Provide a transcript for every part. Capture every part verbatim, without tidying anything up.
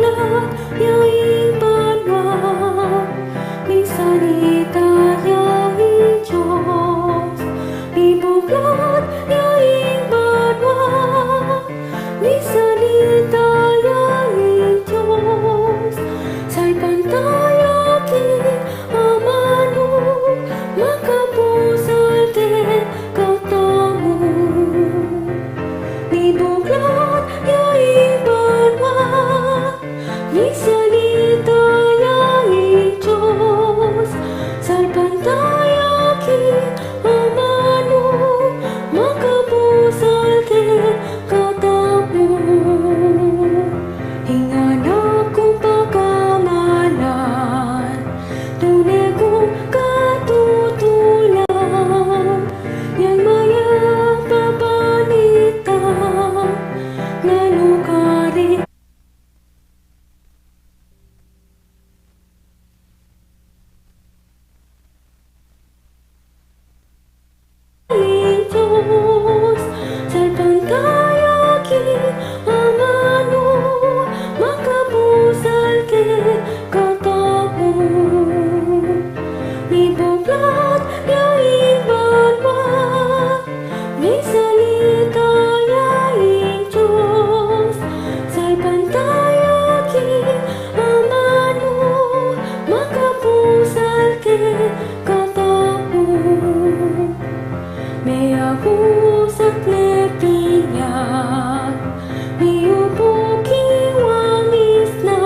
Mibuklat ya ing banua, misalita ya ing Dios. Mibuklat ya ing banua, misalita ya ing Dios. Salpantaya king amanu, makapusal kekatamu. Mibuklat ya ing banua, misalita ya ing Dios. Salpantaya king amanu, makapusal kekatamu. Ing anak kung pagmamalan, tune kung katutulan, yang mayap a balita, lalu karin ing Dios. Salpantaya king amanu, makapusal kekatamu. Mibuklat ya ing banua, misalita ya ing Dios. Salpantaya king amanu, makapusal kekatamu. Meyaus at mebinyag, miyubuk ing wangis na,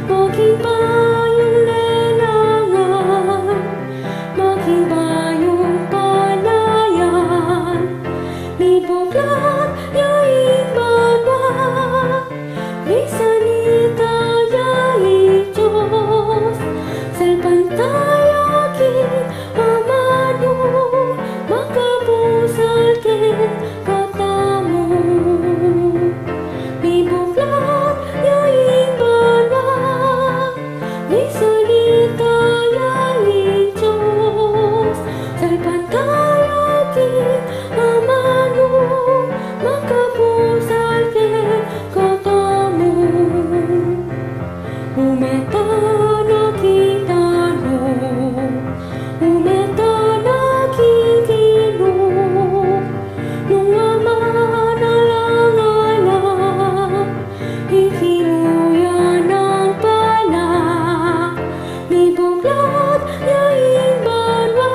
maging bayung lelangan, maging bayung palayan. Mibuklat ya ing banua, misalita ya ing Dios. Salpantaya king amanu, makapusal kekatamu. Mibuklat ya ing banua, misalita ya ing Dios. Salpantaya king amanu, makapusal kekatamu. Ume tana king tanu, ume tana king kilu, nung aman alang-alang, ing kilu ya nang pala. Mibuklat ya ing banua,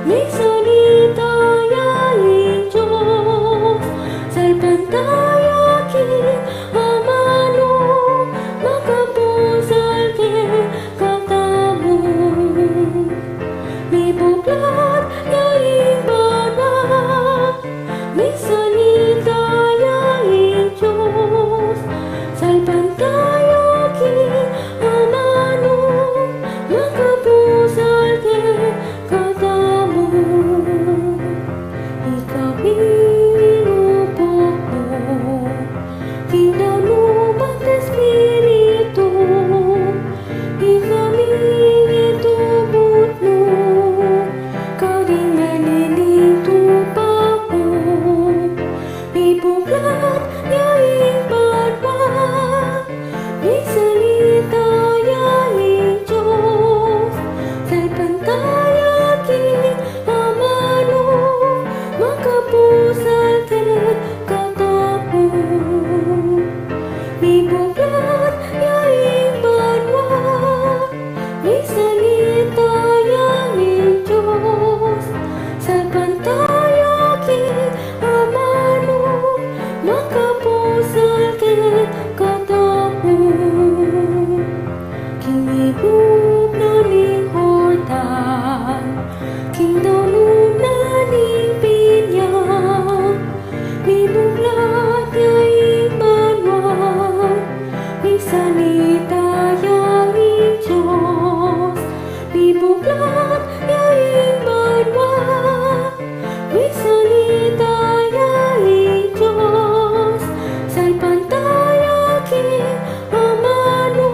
misalita ya ing Dios. Salpantaya king amanu, makapusal kekatamu. Mibuklat ya ing banua, misalita ya ing Dios. Salpantaya king amanu, makapusal kekatamu. Ikami minupuk mu, king danubat Espiritu, ikami itubud mu, karing menining tupa mu. Mibuklat ya ing banua, misalita ya ing Dios. Salpantaya king amanu, makapusal kekatamu. Mibuklat ya ing banua, misalita ya ing Dios. Salpantaya king amanu, makapusal kekatamu. King ilup na ning Jordan, king danum na ning binyag, mibuklat ya ing banua, misalita ya ing Dios. Mibuklat ya ing banua, misalita ya ing Dios. Salpantaya king amanu,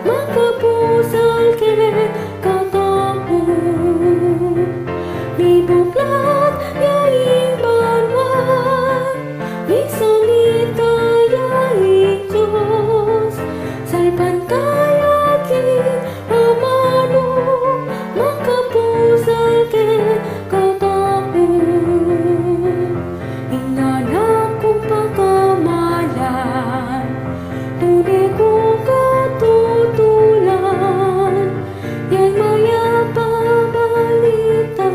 makapusal King amanu, makapusal kekatamu. Ing anak kung pakamalan, tune kung katutulan, yang mayap a balita,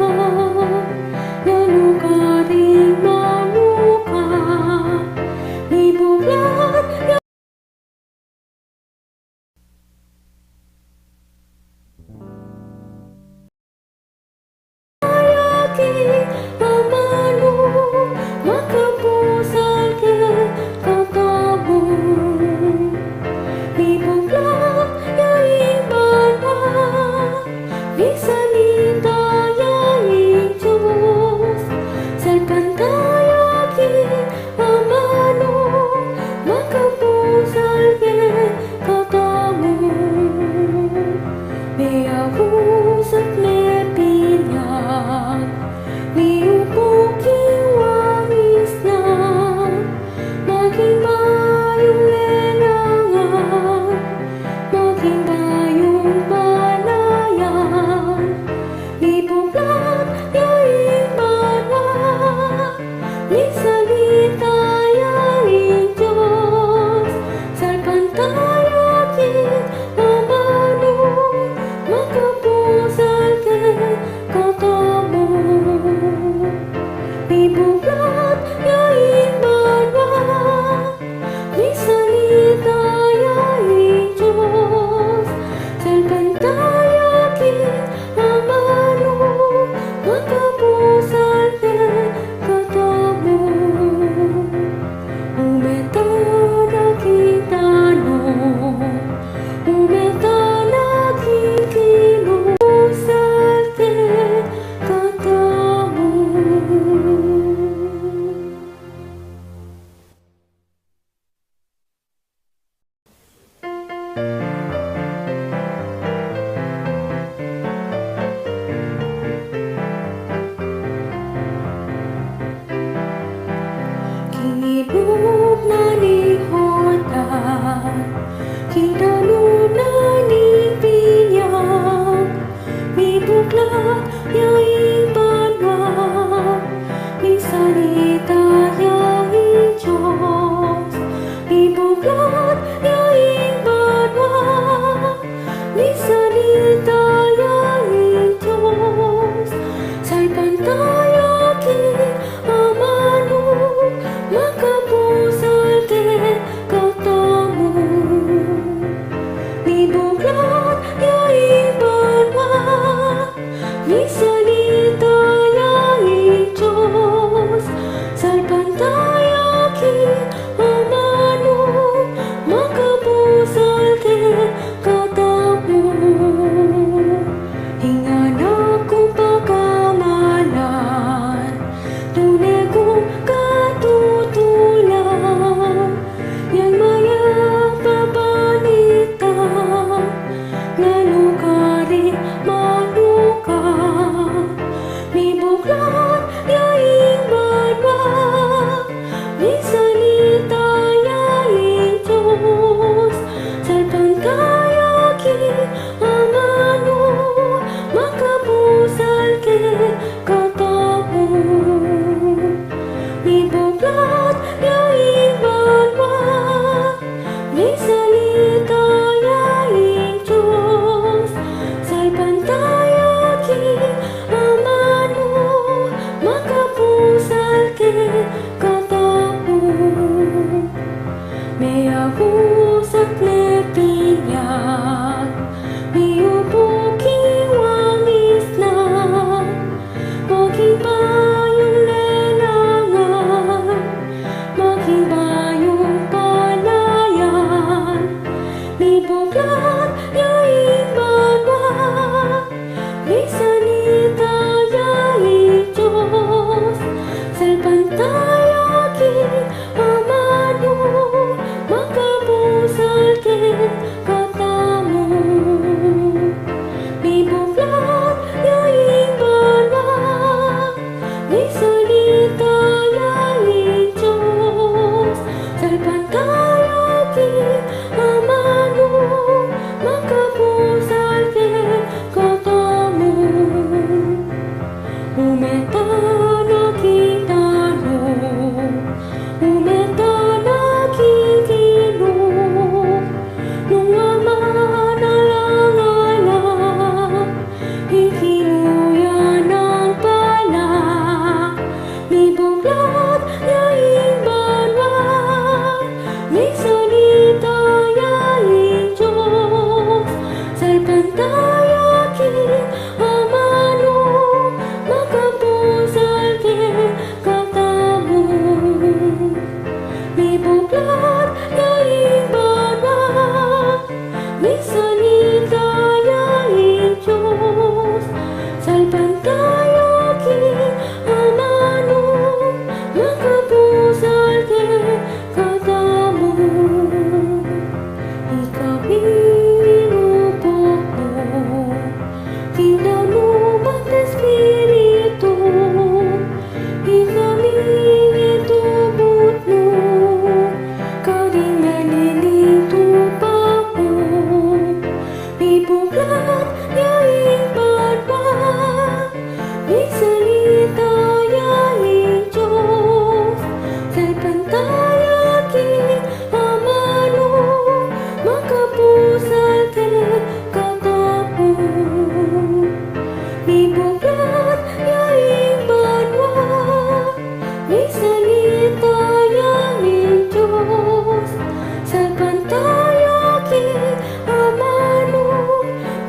lalu karing manuka, mibuklat ya King amanu, makapusal kekatamu. Mibuklat ya ing banua, misalita ya ing Dios. Salpantaya king amanu, makapusal kekatamu. Meaus at mebinyag, miupo king wangis na, maging bayung lelangan, maging bayung banayan. Mibuklat ya ing banua, misalita ya ing Dios. Salpantaya king amanu, makapusal kekatamu. Mibuklat ya ing banua, misalita ya ing Dios. Salpantaya king amanu, makapusal kekatamu. Ume tana king tanu, ume tana king Ginu, pusal kekatamu. King ilug na ning Jordan, king tanu na ning binyag, mibuklat ya ing banua, misalita ya ing Dios. Mibuklat ya ing banua, misalita ya ing Dios. Salpantaya king amanu, makapusal kekatamu. Mibuklat ya ing banua, misalita ya ing Dios. Salpantaya king amanu, makapusal kekatamu. Tayakin amanu makapusal kekatamu. Mibuklat ya ing banua, misalita ya ing Dios. Salpantaya king amanu makapusal kekatamu. Ika ing upuk mu king Danubat Espiritu, ika ing itubud mu karing menining tupa mu. Mibuklat ya ing banua, misalita ya ing Dios. Salpantaya king amanu makapusal kekatamu. Mibuklat ya ing banua, misalita ya ing Dios. Salpantaya king amanu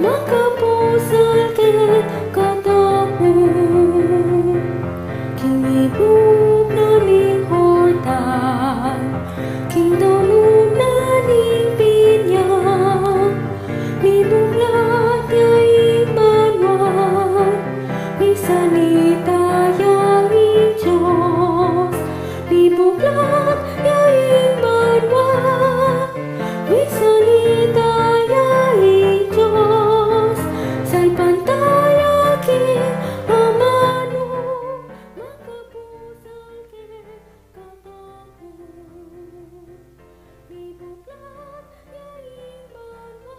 makapusal kekatamu. King ibub na ning Jordan, king danu na ning binyag, mibuklat ya ing banua, misalita ya ing Dios. Mibuklat ya ing banua, misalita ya ing Dios. Salpantaya king amanu makapusal kekatamu. Mibuklat ya ing banua,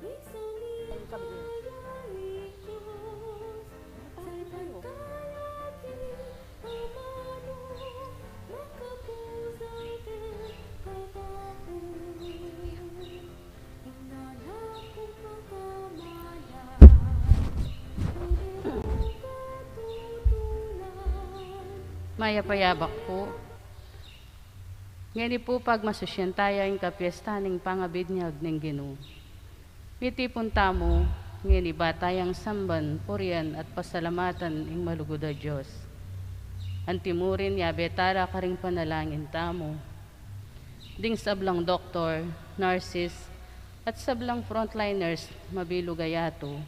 misalita ya ing Dios. Salpantaya king amanu makapusal kekatamu. Ing anak kung pagkamala, pwede kung katutunan. Mayap a yabak pu. Ngeni pu pagmasusyan taya ing kapiestan ning pangabinyag ning Ginu. Mitipun tamu ngeni ba tayang samban, purian at pasalamatan ing malugud a Dios. Antimurin yabe tala karing panalangin tamu ding sablang doktor, nurses, at sablang frontliners mabilug a yatu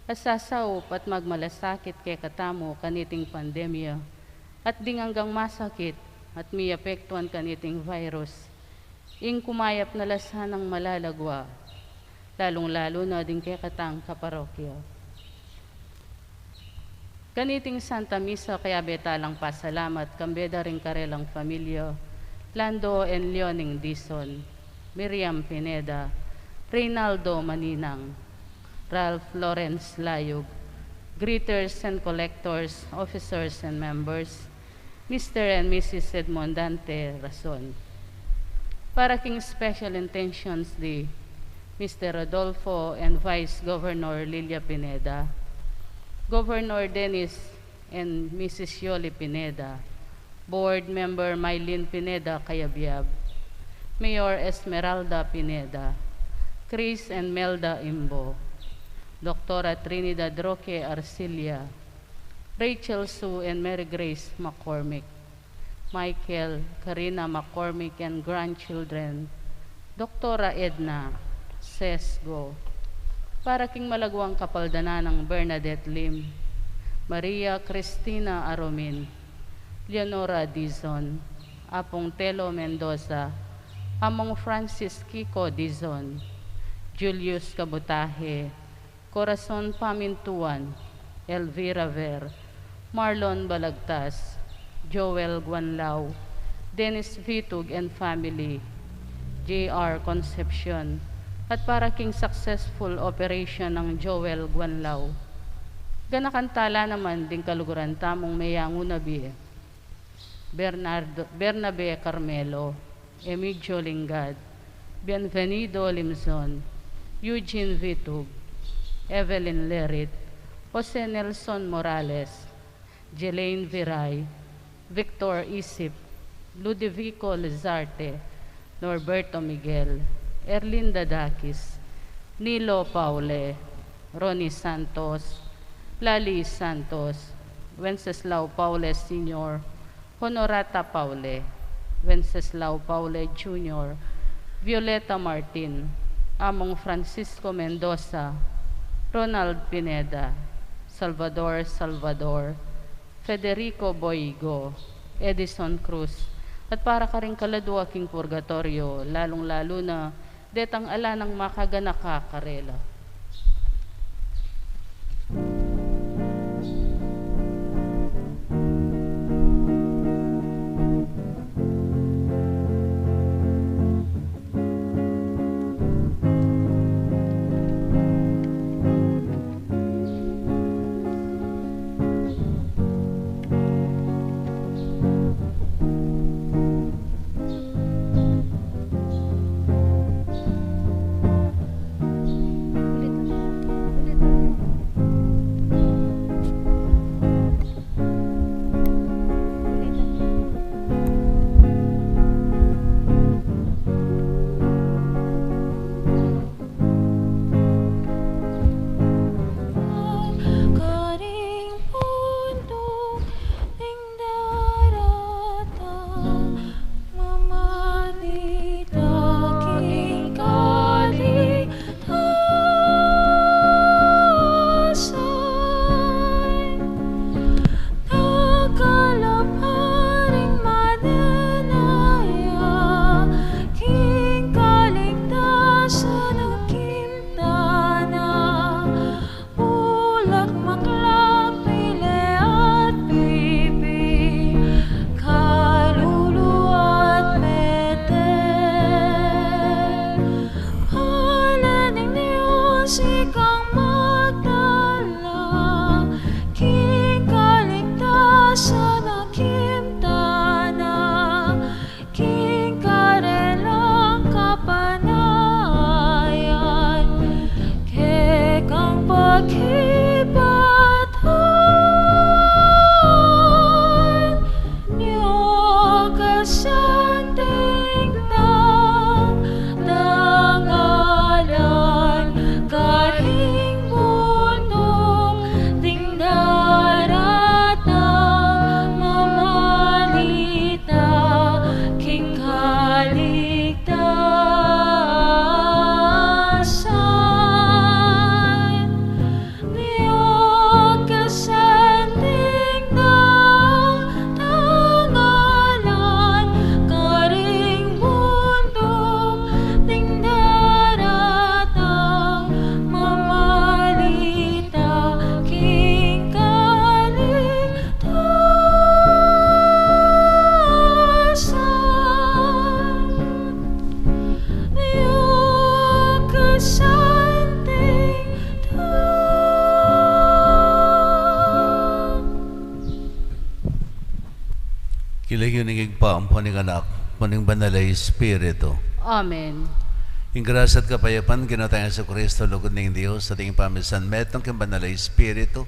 a sasaup at magmalasakit kekatamu kaniting pandemya, at ding anggang masakit at miapektuan kaniting virus, ing kumayap na la sanang malagwa, lalung-lalu na ding kekatang kaparokya. Kaniting Santa Misa, kayabe talang pasalamat kambe da ring karelang familia, Lando and Leoning Dizon, Miriam Pineda, Reynaldo Maninang, Ralph Lawrence Layug, greeters and collectors, officers and members, Mister and Missus Edmond Dante Rason. Para king special intentions di Mister Rodolfo and Vice Governor Lilia Pineda, Governor Dennis and Missus Yoli Pineda, Board Member Mylene Pineda Cayabyab, Mayor Esmeralda Pineda, Chris and Melda Imbo, Doktora Trinidad Roque Arcilla, Rachel Sue and Mary Grace McCormick, Michael, Karina McCormick and grandchildren, Doktora Edna, Sesgo, para king malagwang kapaldanan nang Bernadette Lim, Maria Cristina Aromin, Leonora Dizon, Apung Telo Mendoza, Among Francis Kiko Dizon, Julius Kabutahe, Corazon Pamintuan, Elvira Ver, Marlon Balagtas, Joel Guanlao, Dennis Vitug and family, J R Concepcion, at para king successful operation nang Joel Guanlao. Ganakan tala naman ding kaluguran tamung meyangu na bie, Bernardo, Bernabe Carmelo, Emigdio Lingad, Bienvenido Limzon, Eugene Vitug, Evelyn Lerit, Jose Nelson Morales, Jelaine Viray, Victor Isip, Ludovico Lizarte, Norberto Miguel, Erlinda Dakis, Nilo Paule, Ronnie Santos, Lali Santos, Wenceslao Paule Senior, Honorata Paule, Wenceslao Paule Junior, Violeta Martin, Among Francisco Mendoza, Ronald Pineda, Salvador Salvador, Federico Boigo, Edison Cruz, at para karing kaladua king purgatorio, lalung-lalu na detang ala nang makaganaka karela. Karing bunduk ning daratang, mamalita king kaligtasan. Dakal a paring mananaya king kaligtasan a kintana, bulak maklang pile at bibi, kalulu at metel. Ngara ning Dios ikang magdala king kaligtasan a kintana, king karelang kapanayan, kekang pakibatan. Nya kasanting tang dangalan karing bunduk ding daratang, mamalita king kaligtasan. Nya kasanting tang dangalan karing bunduk ding daratang, mamalita king kaligtasan. Nya kasanting tang. King lagyu ning Ibpa, ampo ning Anak, ampo ning Banal a Espiritu. Amen. Ing grasya at kapayapan ning Ginu tang Jesucristo, lugud ning Dios, at ing pamisan metung king Banal a Espiritu,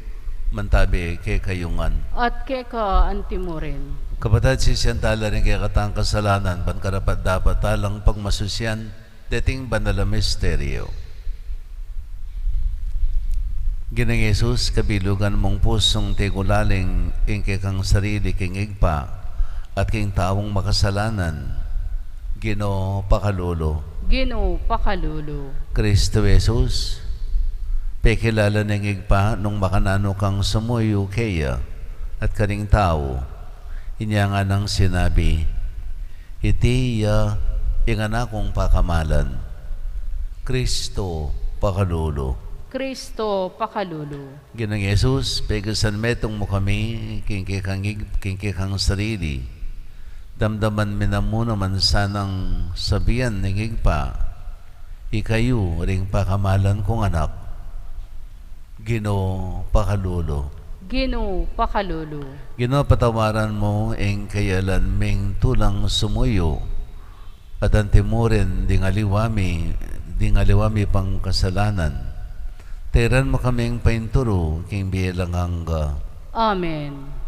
mantabi kekayu ngan. At keka anti mu rin. Kapatad, sisian tala ring kekatang kasalanan, ban karapat-dapat talang pagmasusian deting banal a misteryo. Ginung Jesus, kabilugan mung pusung tigulaling ing kekang sarili king Ibpa at king taung makasalanan, Ginu, pakalulu. Ginu, pakalulu. Kristo Jesus, pekilala ning Ibpa nung makananu kang sumuyu keya at karing tau. Inya ngana nang sinabi, "Iti ya ing Anak kung pakamalan." Kristo, pakalulu. Kristo, pakalulu. Ginung Jesus, pegasan metung mu kami king kekang ig-, king kekang sarili. Damdaman mi namu naman sanang sabian ning Ibpa, ikayu ring pakamalan kung Anak. Ginu, pakalulu. Ginu, pakalulu. Ginu, patawaran mu ing kayalan ming tulang sumuyu, at anti mu rin ding aliwa mi, ding aliwa mi pang kasalanan. Tairan mu kaming painturu king bie alang angga. Amen.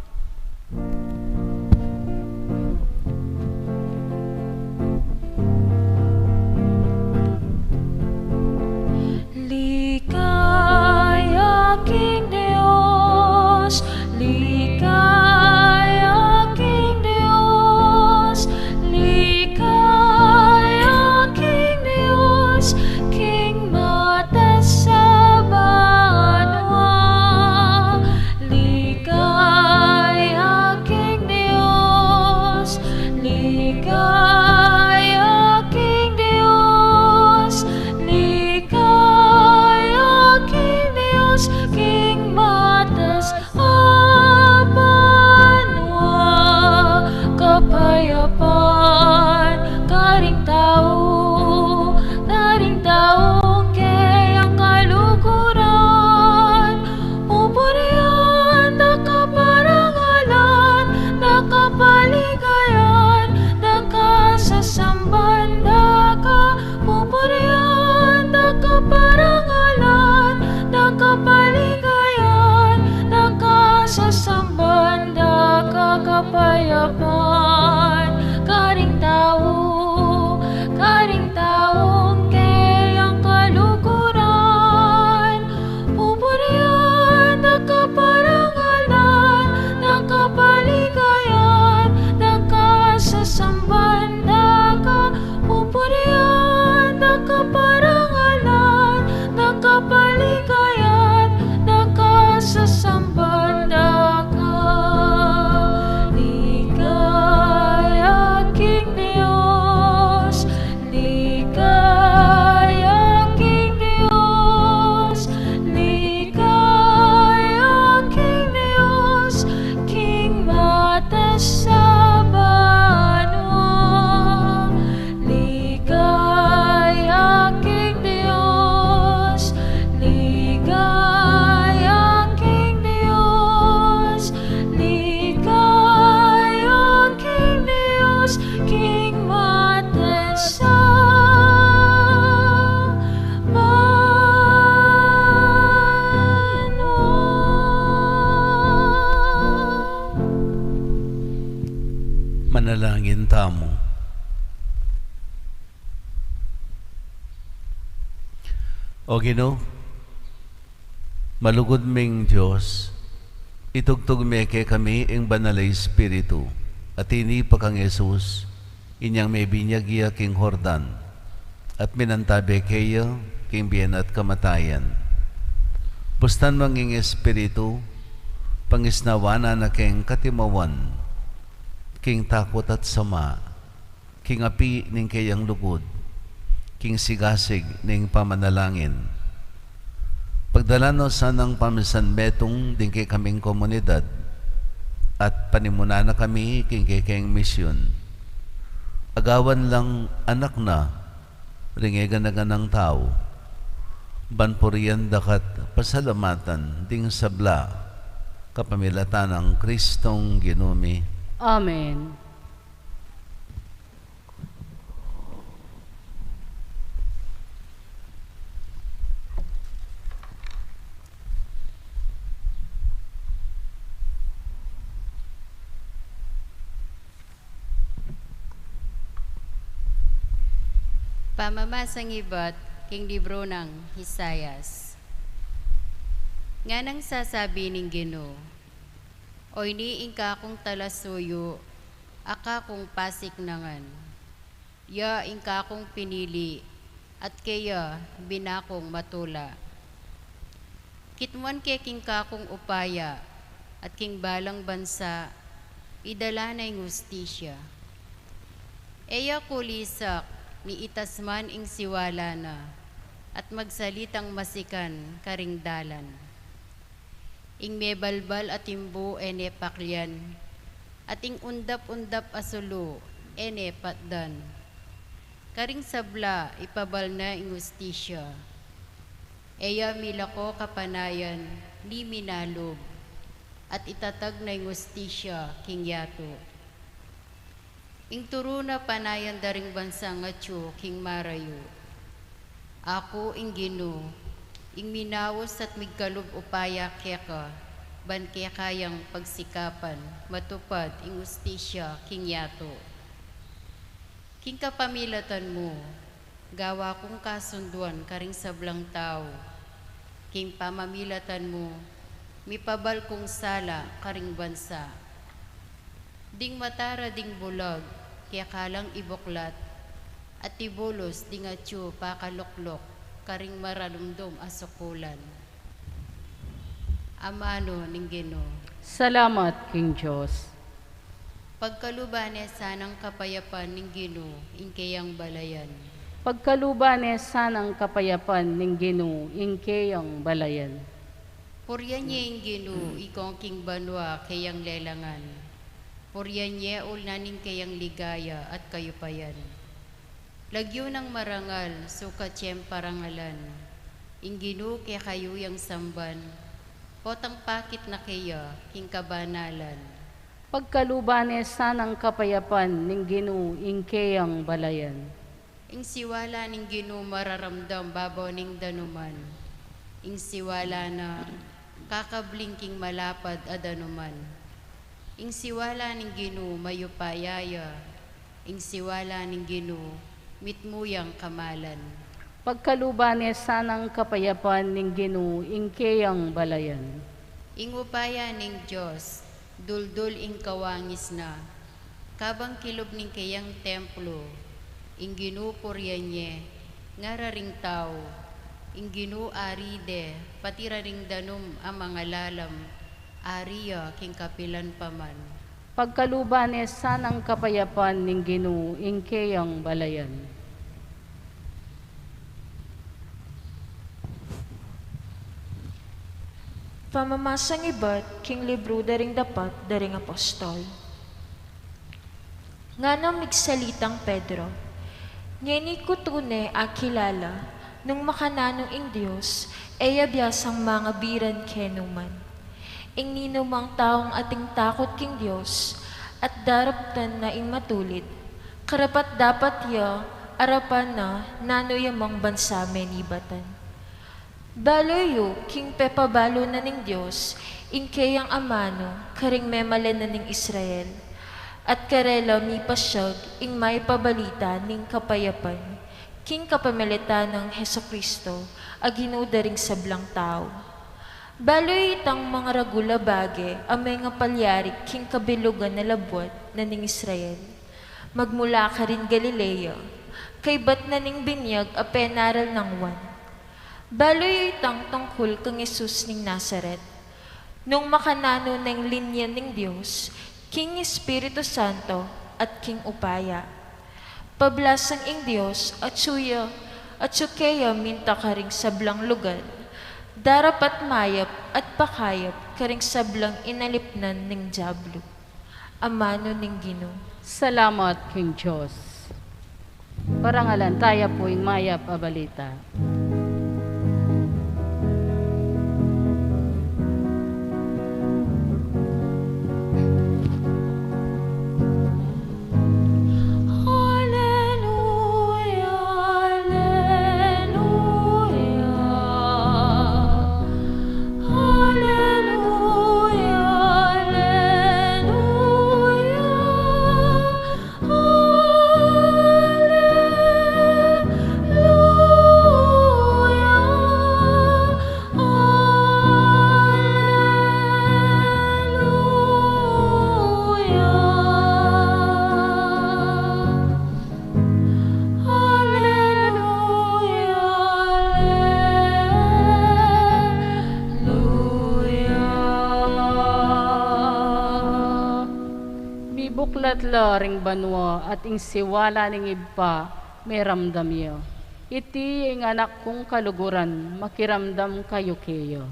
O Ginu, malugud ming Dios, itugtug me kekami ing Banal a Espiritu, at ini pa kang Jesus, inyang mebinyag ya king Jordan, at minantabe keya king bie na at kamatayan. Bustan me ing Espiritu, pangisnawan na na keng katimawan, king takut at sama, king api ning keyang lugud, king sigasig ning pamanalangin. Pagdalan no sanang pamisan metung ding kekaming komunidad, at panimunan na kami king kekeng misyon. Agawan lang anak na, ring e gana-ganang tau, ban purian da ka't pasalamatan ding sabla, kapamilatan nang Kristong Ginu mi. Amen. Pamamasang ibat king libro nang Isaias. Nganang sasabi ning Ginu, "O ini ing kakung talasuyu, a kakung pasiknangan. Ya ing kakung pinili, at keya binakung matula. Kitmuan ke king kakung upaya, at king balang bansa, idala na ing hustisya. E ya kulisak, ni itas man ing siwala na, at magsalitang masikan karing dalan. Ing mebalbal a timbu e ne paklian, at ing undap-undap a sulu e ne patdan. Karing sabla ipabal na ing hustisya. E ya milako kapanayan ni minalub, at itatag na ing hustisya king yatu. Ing turu na panayan da ring bansang atyu king marayu. Aku ing Ginu, ing minaus at migkalub upaya keka, ban keka yang pagsikapan matupad ing hustisya king yatu. King kapamilatan mu, gawa kung kasunduan karing sablang tau. King pamamilatan mu, mipabal kung sala karing bansa. Ding mata ra ding bulag, keka lang ibuklat, at ibulus ding atyu pakalukluk karing maralumdum a sukulan." Amanu ning Ginu. Salamat king Dios. Pagkaluban ne sanang kapayapan ning Ginu ing keyang balayan. Pagkaluban ne sanang kapayapan ning Ginu ing keyang balayan. Purian ye ing Ginu, ikong king banua keyang lelangan. Purian ye ul na ning keyang ligaya at kayupayan. Lagyu nang marangal, sukat yeng parangalan. Ing Ginu kekayu yang samban, potang pakit na keya king kabanalan. Pagkaluban ne sanang kapayapan ning Ginu ing keyang balayan. Ing siwala ning Ginu mararamdam babaw ning danuman. Ing siwala na kakabling king malapad a danuman. Ing siwala ning Ginu mayupaya ya. Ing siwala ning Ginu mitmu yang kamalan. Pagkaluban ne sanang kapayapan ning Ginu ing keyang balayan. Ing upaya ning Dios, duldul ing kawangis na. Kabang kilub ning keyang templo, ing Ginu purian ye, ngara ring tau, ing Ginu ari de, pati ra ring danum a mangalalam, ari ya king kapilan pa man. Pagkaluban ne sanang kapayapan ning Ginu ing keyang balayan. Pamamasang ibat king libru da ring dapat da ring apostol. Ngana migsalitang Pedro, ngeni ku tune akilala nung makananu ing Dios, e ya biasang mangabiran kenu man. Ing ninumang taung ating takut king Dios at daraptan na ing matulid, karapat-dapat ya arapan na nanu ya mang bansa menibatan. Balu yu king pepabalu na ning Dios ing keyang amanu karing memalen na ning Israel, at karela mipasyag ing maipabalita ning kapayapan King kapamilatan nang Jesucristo, a Ginu da ring sablang tau. Balu yu itang mangaragul a bage a mengapalyari king kabilugan a labuad na ning Israel, magmula karin Galilea, kaybat na ning binyag a penaral nang Juan. Balu yu itang tungkul kang Jesus ning Nazaret, nung makananu neng linya ning Dios, king Espiritu Santo at king upaya. Pablasang ing Dios, atyu ya, atyu keya minta karing sablang lugal, darapat mayap at pakayap karing sablang inalipnan ning Diablo. Amanu ning Ginu. Salamat king Dios. Parangalan taya pu ing mayap a balita. Alleluia, alleluia, alleluia. Alleluia, alleluia. Alleluia, alleluia. Mibuklat la ring banua at ing siwala ning Ibpa meramdam ya. Iti ing Anak kung kaluguran, makiramdam kayu keya.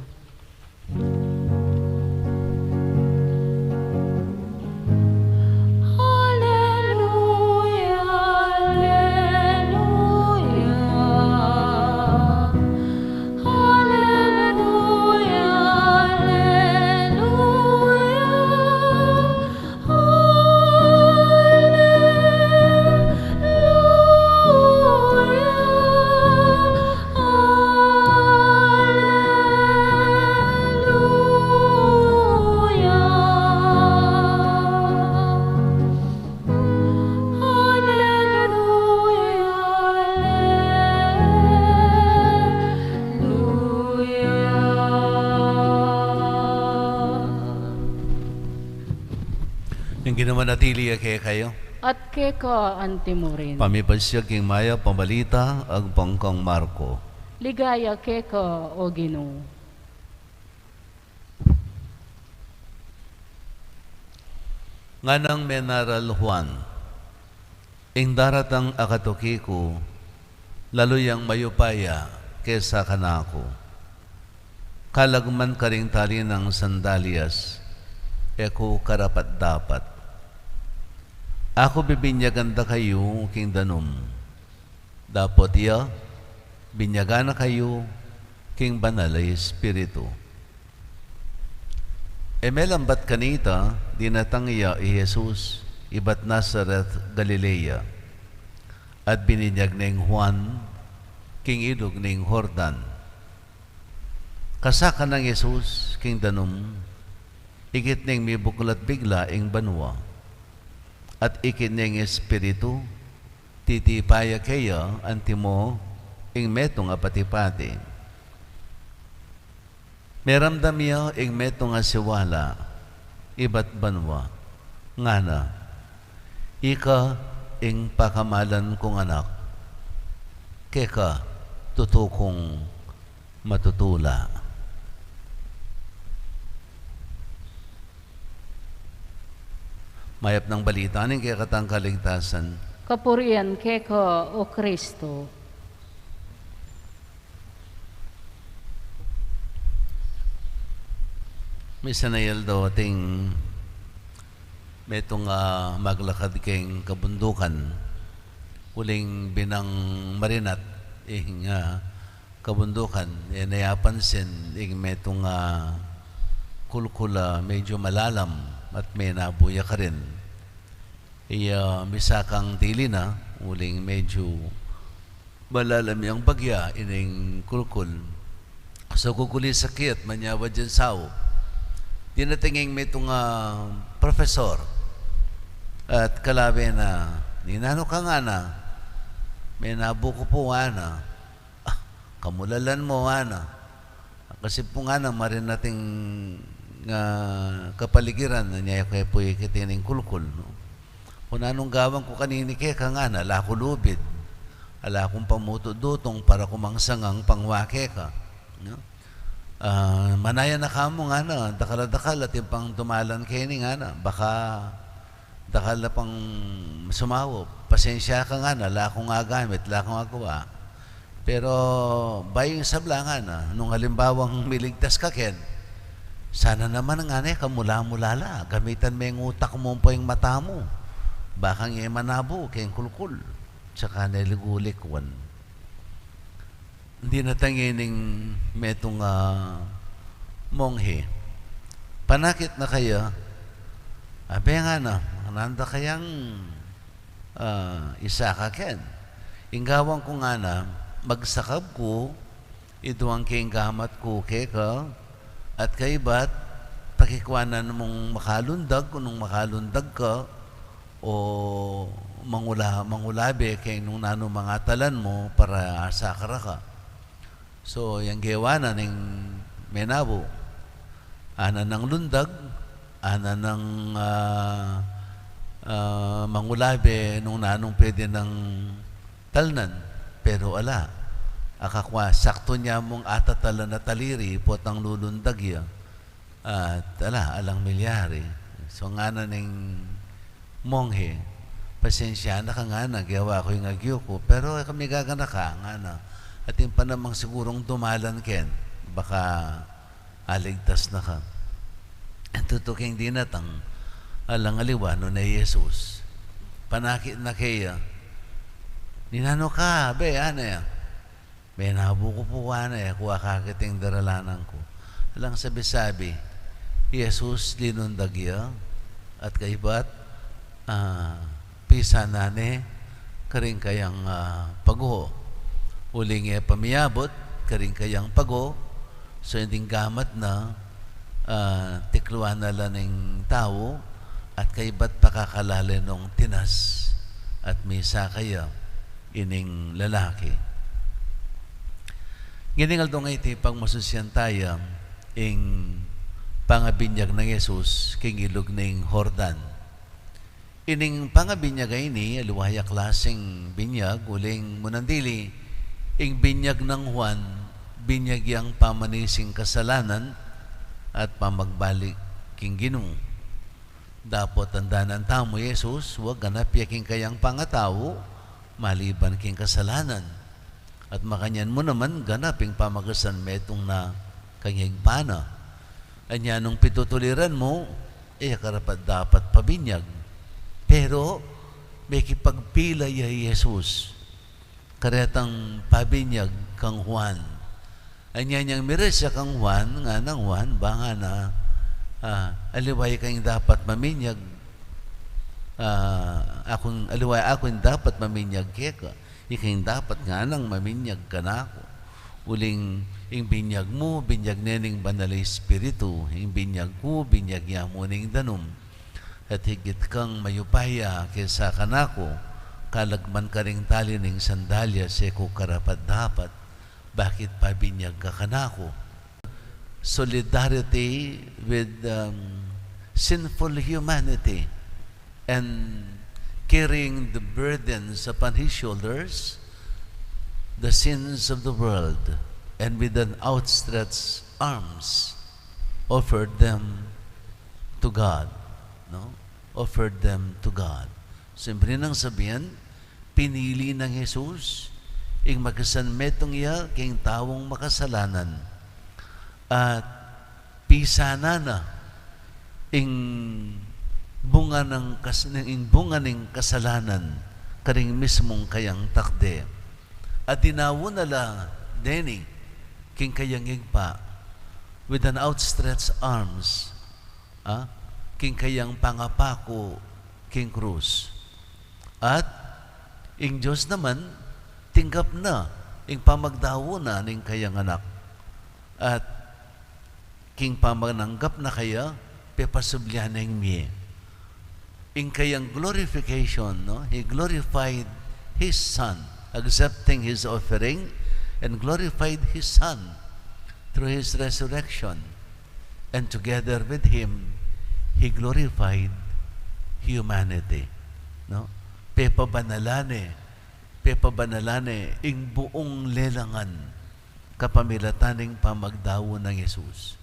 Alleluia, alleluia. Alleluia, alleluia. Ing Ginu manatili ya kekayu. At keka antimurin. Pamipasiag king mayap a balita agpang kang Marco. Ligaya keka, o Ginu. Nganang menaral Juan, ing daratang a katuki ku, lalu yang mayupaya kesa kanaku. Kalag man karing tali nang sandalyas, e ku karapat-dapat. Aku bibinyagan da kayu king danum. Dapot iya, binyagan na kayu king Banal a Espiritu. E melambat kanita, dinatang ya i Jesus ibat Nazaret, Galilea, at bininyag neng Juan king ilug ning Jordan. Kasakan nang Jesus king danum, ikit neng mibuklat bigla ing banua, at ikit neng Espiritu, titipa ya keya antimo ing metung a pati-pati. Meramdam ya ing metung a siwala ibat banua, ngana, "Ika ing pakamalan kung Anak, keka tutu kung matutula." Mayap nang balita ning kekatang kaligtasan. Kapurian keka, o Kristo. Misan a aldo atin metung a maglakad keng kabundukan, uling binang marinat ing, ah, kabundukan, e na ya pansin ing metung a kulkul a medyu malalam at menabu ya karin. Iya, misakang tili na, uling medyu malalam yang bagya ining kulkul. So, kukulis akit, manyawad yang sau. Dinating ing metung a profesor at kalabe na, "Ninanu ka?" ngana. Menabu ku pu, ngana. Ah, kamulalan mu, ngana. Kasi pu, ngana, marin ating, ah, kapaligiran, nya ke pu ikit ing kulkul, no? Kung nanung gawan ku kanini keka, ngana, ala ku lubid, ala kung pamutu-dutung para ku mang sangang pangwa keka, no? Ah, manaya na ka mu, ngana, dakal a dakal atin pang dumalan keni, ngana, baka dakal na pang sumaup. Pasensya ka, ngana, ala kung agamit, ala kung agawa. Pero bayu ing sabla, ngana, nung alimbawang miligtas ka ken, sana naman, ngana, kamula-mula la, gamitan me ing utak mu ampo ing mata mu. Bakang e manabu keng kulkul. Saka ne ligulikwan. Dinatang ining metung a monghe. Panakit na kaya, abe, ngana, nanda kayang, ah, isaka ken. Ing gawan ku, ngana, magsakab ku, iduang ke ing gamat ku keka, at kaybat, pakikwanan mung makalundag, nung makalundag ka, o mangula-, mangulabe keng nung nanu mang atalan mu para asakar ka. So, yang gewa na ning menabu, ana nang lundag, ana nang, ah, ah, mangulabe nung nanung pwede nang talnan, pero ala. Akakwa, saktu nya mung atatalan a taliri, potang lulundag ya. At ala, alang milyari. So, ngana ning monghe, pasensya na ka, ngana, gewa ku ing agyu ku, pero e ka migaganaka, ngana. Atin pa namang sigurung dumalan ken, baka aligtas na ka. Tutuking dinatang, alang aliwa nune Jesus. Panakit na keya, ninanu ka, be, ngana ya. Menabu ku pu, ngana, e ku akakit ing daralanan ku. Alang sabi-sabi, Jesus linundag ya, at kaybat, ah, pisanan ne karing kayang, ah, pago. Uling e pa miyabut karing kayang pago, so ining gamat na, ah, tikluan na la ning tau, at kaybat pakakalale nung tinas, at misaka ya ining lalaki. Ngening aldo ngeni, pagmasusian taya ing pangabinyag nang Jesus king ilug ning Jordan. Ining pangabinyag a ini, aliwa ya klaseng binyag, uling munang dili, ing binyag nang Juan, binyag yang pamanising kasalanan at pamagbalik king Ginu. Dapot andanan tamu, Jesus, wa ganap ya king kayang pangatau, maliban king kasalanan. At makanyan mu naman ganap ing pamagasan metung na kayang Ibpa na. Anya nung pitutuliran mu, e ya karapat-dapat pabinyag. Pero, mekipagpila ya i Jesus karetang pabinyag kang Juan. Anya nyang miras ya kang Juan, nganang Juan, ba ngana, ah, aliwa ika ing dapat maminyag, ah, aku, aliwa aku ing dapat maminyag keka, ika ing dapat nganang maminyag kanaku. Uling ing binyag mu, binyag ne ning Banal a Espiritu, ing binyag ku, binyag ya mu ning danum. At higit kang mayupaya kesa kanaku, kalag man karing tali ning sandalyas, e ku karapat-dapat, bakit pabinyag ka kanaku? Solidarity with, um, sinful humanity and carrying the burdens upon his shoulders, the sins of the world, and with an outstretched arms, offered them to God, no? Offered them to God. Siyempre nang sabihan, pinili nang Jesus ing makasan metung ya king taung makasalanan. At pisanan na ing bunga nang kas-, ing bunga ning kasalanan karing mismung kayang takde. At dinaun na la deni king kayang Ibpa with an outstretched arms, ah, king kayang pangapaku king krus. At ing Dios naman, tinggap na ing pamagdau na ning kayang Anak. At king pamananggap na kaya, pepasubli na ing mie. Ing kayang glorification, no? He glorified his Son. accepting his offering, and glorified his Son through his resurrection. And together with him, he glorified humanity. No? Pepabanalan ne, pepabanalan ne ing buung lelangan kapamilatan ning pamagdau nang Jesus.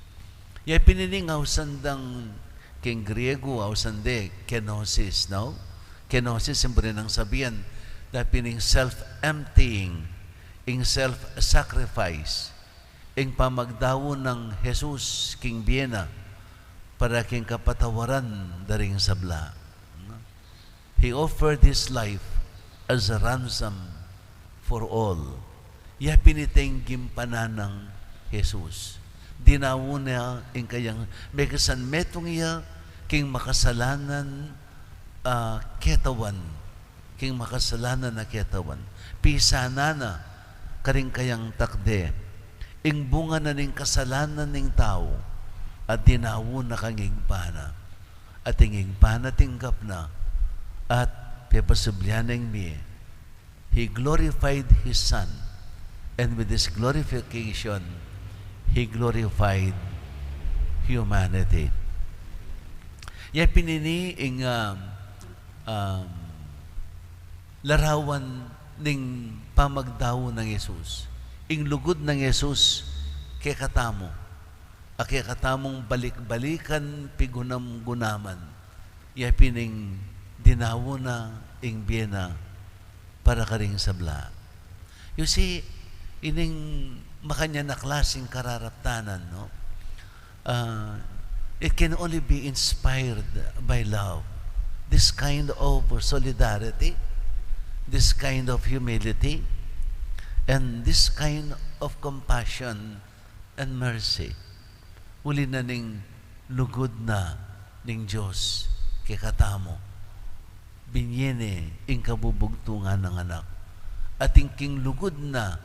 Ya pin ini ing ausan dang king Griego, ausan de kenosis, no? Kenosis, ing buri nang sabian, da pin ing self-emptying, ing self-sacrifice, ing pamagdau nang Jesus king bie na para king kapatawaran da ring sabla. He offered his life as a ransom for all. Ya pin ita ing gimpanan nang Jesus. Dinau na ing kayang, mekisan metung ya king makasalanan a ketawan, king makasalanan a ketawan. Pisanan na karing kayang takde ing bunga na ning kasalanan ning tau, at dinau na kang Ibpa na. At ing Ibpa na tinggap na, at pepasublian neng mie. He glorified his Son, and with his glorification, he glorified humanity. Ya pin ini ing, um, um, larawan ning pamagdau nang Jesus. Ing lugud nang Jesus kekatamu, a kekatamung balik-balikan, pigunam-gunaman. Ya pin ing dinau na ing bie na para karing sabla. You see, ining makanyan a klasing kararaptanan, no? Uh, it can only be inspired by love. This kind of solidarity, this kind of humility, and this kind of compassion and mercy. Uli na ning lugud na ning Dios kekatamu, binie ne ing kabubugtungan nang Anak. At ing king lugud na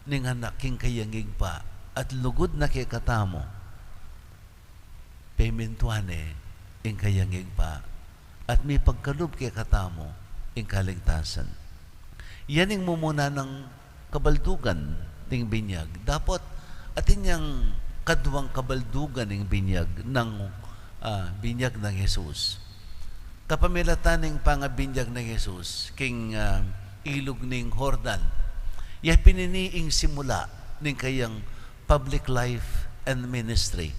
ning Anak king kayang Ibpa, at lugud na kekatamu, pemintuan ne ing kayang Ibpa, at mipagkalub kekatamu ing kaligtasan. Yan ing mumuna nang kabaldugan ning binyag. Dapot atin yang kaduang kabaldugan ning binyag nang, ah, binyag nang Jesus. Kapamilatan ning pangabinyag nang Jesus king, ah, ilug ning Jordan. Ya pin ini ing simula ning kayang public life and ministry.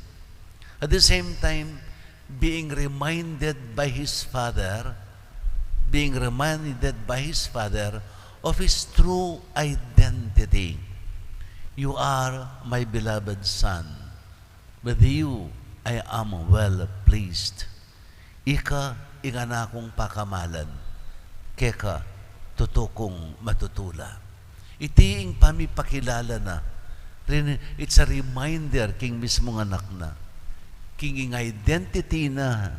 At the same time, being reminded by his Father, being reminded by his Father of his true identity. "You are my beloved Son. With you I am well pleased." Ika ing anak kung pakamalan, keka tutu kung matutula. Iti ing pamipakilala na, rin-, it's a reminder king mismung Anak na, king ing identity na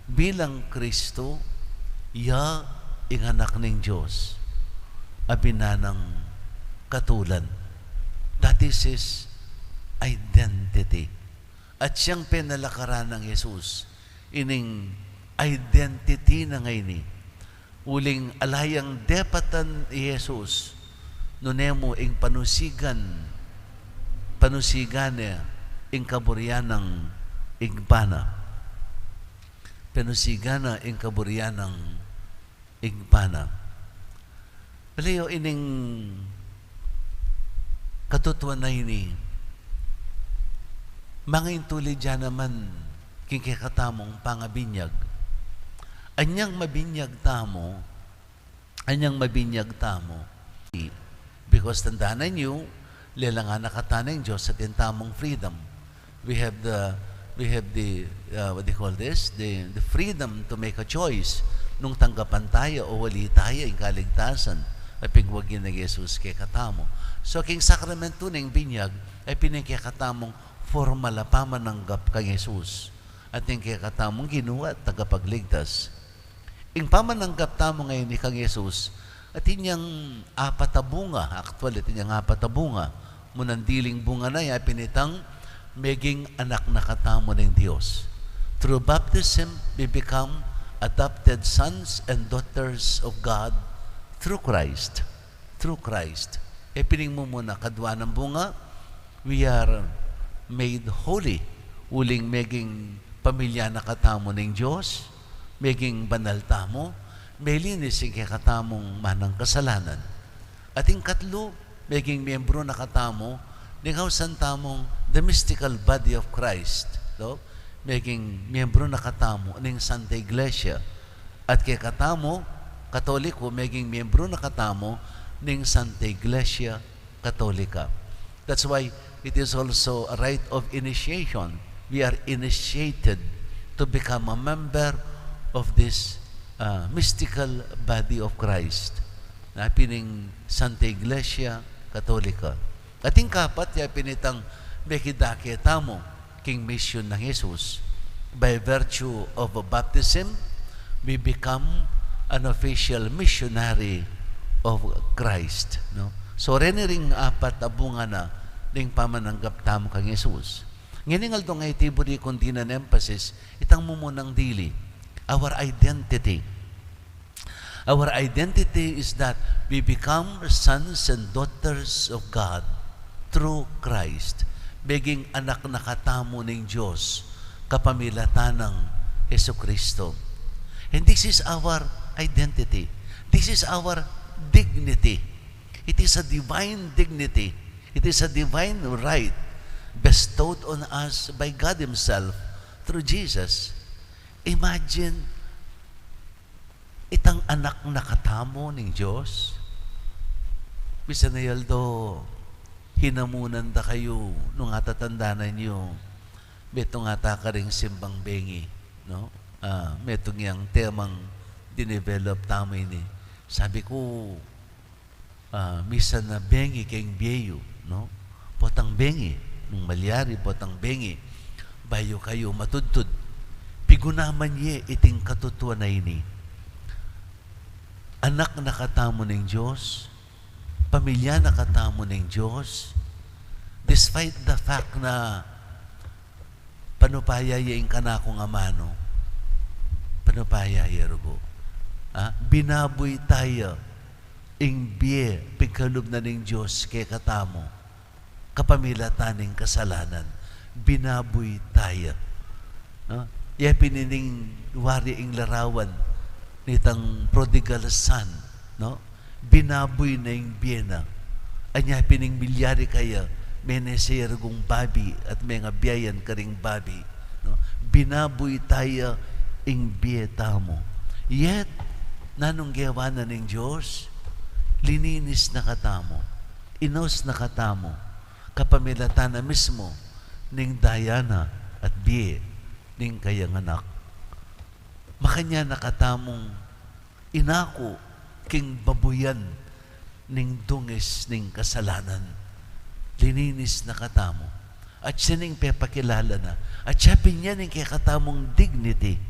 bilang Kristo, ya ing Anak ning Dios a binanang katulan. That is his identity. At siyang penalakaran nang Jesus ining identity na ngeni. Uling ala yang depatan i Jesus, nune mu ing panusigan, panusigan ne ing kaburian nang Ibpa na. Panusigan ne ing kaburian nang Ibpa na. Palayo ining katutuan a ini, mangaintulid ya naman king kekatamung pangabinyag. Anyang mabinyag tamu, anyang mabinyag tamu. Because tandanan yu, lelangan na katamu ning Dios atin tamung freedom. We have the, we have the, uh, what do you call this? The, the freedom to make a choice nung tanggapan taya o wali taya ing kaligtasan a pigwagi nang Jesus kekatamu. So, king sakramentu ning binyag, atin ing kekatamung formal a pamananggap kang Jesus. Atin ing kekatamung Ginu at tagapagligtas. Ing pamananggap tamu ngeni kang Jesus, atin yang apat a bunga, actually, atin yang apat a bunga. Munang diling bunga na, ya pin itang meging anak na katamu ning Dios. Through baptism, we become adopted sons and daughters of God through Christ. through Christ. E pin ing mumuna, kadua nang bunga, we are made holy. Uling meging pamilya na katamu ning Dios, meging banal tamu, melinis ing kekatamung manang kasalanan. At ing katlu, meging miyembru na katamu ning ausan tamung the mystical body of Christ, no? Meging miyembru na katamu ning Santa Iglesia. At kekatamu, Katoliko, meging miyembru na katamu ning Santa Iglesia Katolika. That's why it is also a rite of initiation. We are initiated to become a member of this, uh, mystical body of Christ, na pin ing Santa Iglesia Katolika. At ing kapat, ya pin itang mekidake tamu king misyun nang Jesus. By virtue of baptism, we become an official missionary of Christ, no? So, reni ring apat a bunga na ning pamananggap tamu kang Jesus. Ngening aldo nga iti buri kung dinan emphasis, itang mumunang dili, our identity. Our identity is that we become sons and daughters of God through Christ. Meging anak na katamu ning Dios kapamilatan nang Jesucristo. And this is our identity. This is our dignity. It is a divine dignity. It is a divine right bestowed on us by God Himself through Jesus. Imagine, itang anak na katamu ning Dios. Misan a aldo, hinamunan da kayu nung atatandanan yu, metung ata karing simbang bengi, no? Ah, metung yang temang dinevelop tamu ini. Sabi ku, ah, misan a bengi keng bie yu, no? Potang bengi, nung malyari, potang bengi, bayu kayu matudtud. Pigunaman ye iting katutuan a ini. Anak na katamu ning Dios, pamilya na katamu ning Dios, despite the fact na panupaya ya ing kanakung amanu, panupaya ya rugu. Ah, binabuy taya ing bie pigkalub na ning Dios kekatamu kapamilatan ning kasalanan. Binabuy taya. No? Ya pin ining wari ing larawan nitang prodigal son, no? Binabuy na ing bie na. Anya pin ing milyari kaya, menese ya rugung babi at mengabiayan karing babi, no? Binabuy taya ing bie tamu. Yet, nanung gewa na ning Dios? Lininis na katamu. Inaus na katamu. Kapamilatan na mismu ning daya na at bie ning kayang anak. Makanyan na katamung inaku king babuyan ning dungis ning kasalanan. Lininis na katamu. At siya ning pepakilala na. At siya pin yan ing kekatamung dignity.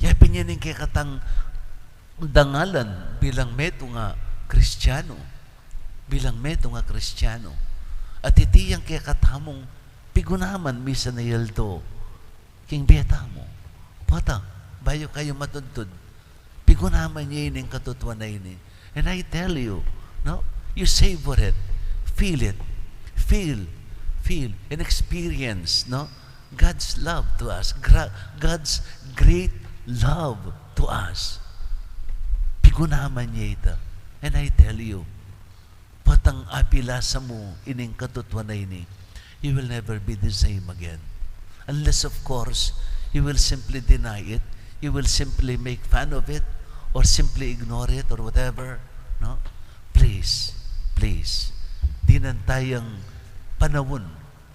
Ya pin yan ing kekatang dangalan bilang metung a Kristiano. Bilang metung a Kristiano. At iti yang kekatamung pigunaman misan a aldo king bie tamu. Pota, bayu kayu matudtud, pigunaman ye ining katutuan a ini. And I tell you, no, you savor it. Feel it. Feel, feel, and experience, no? God's love to us. Gra-, God's great love to us. Pigunaman ye ita. And I tell you, potang apilasa mu ining katutuan a ini, you will never be the same again. Unless, of course, you will simply deny it, you will simply make fun of it, or simply ignore it, or whatever, no? Please, please, dinan tayang panaun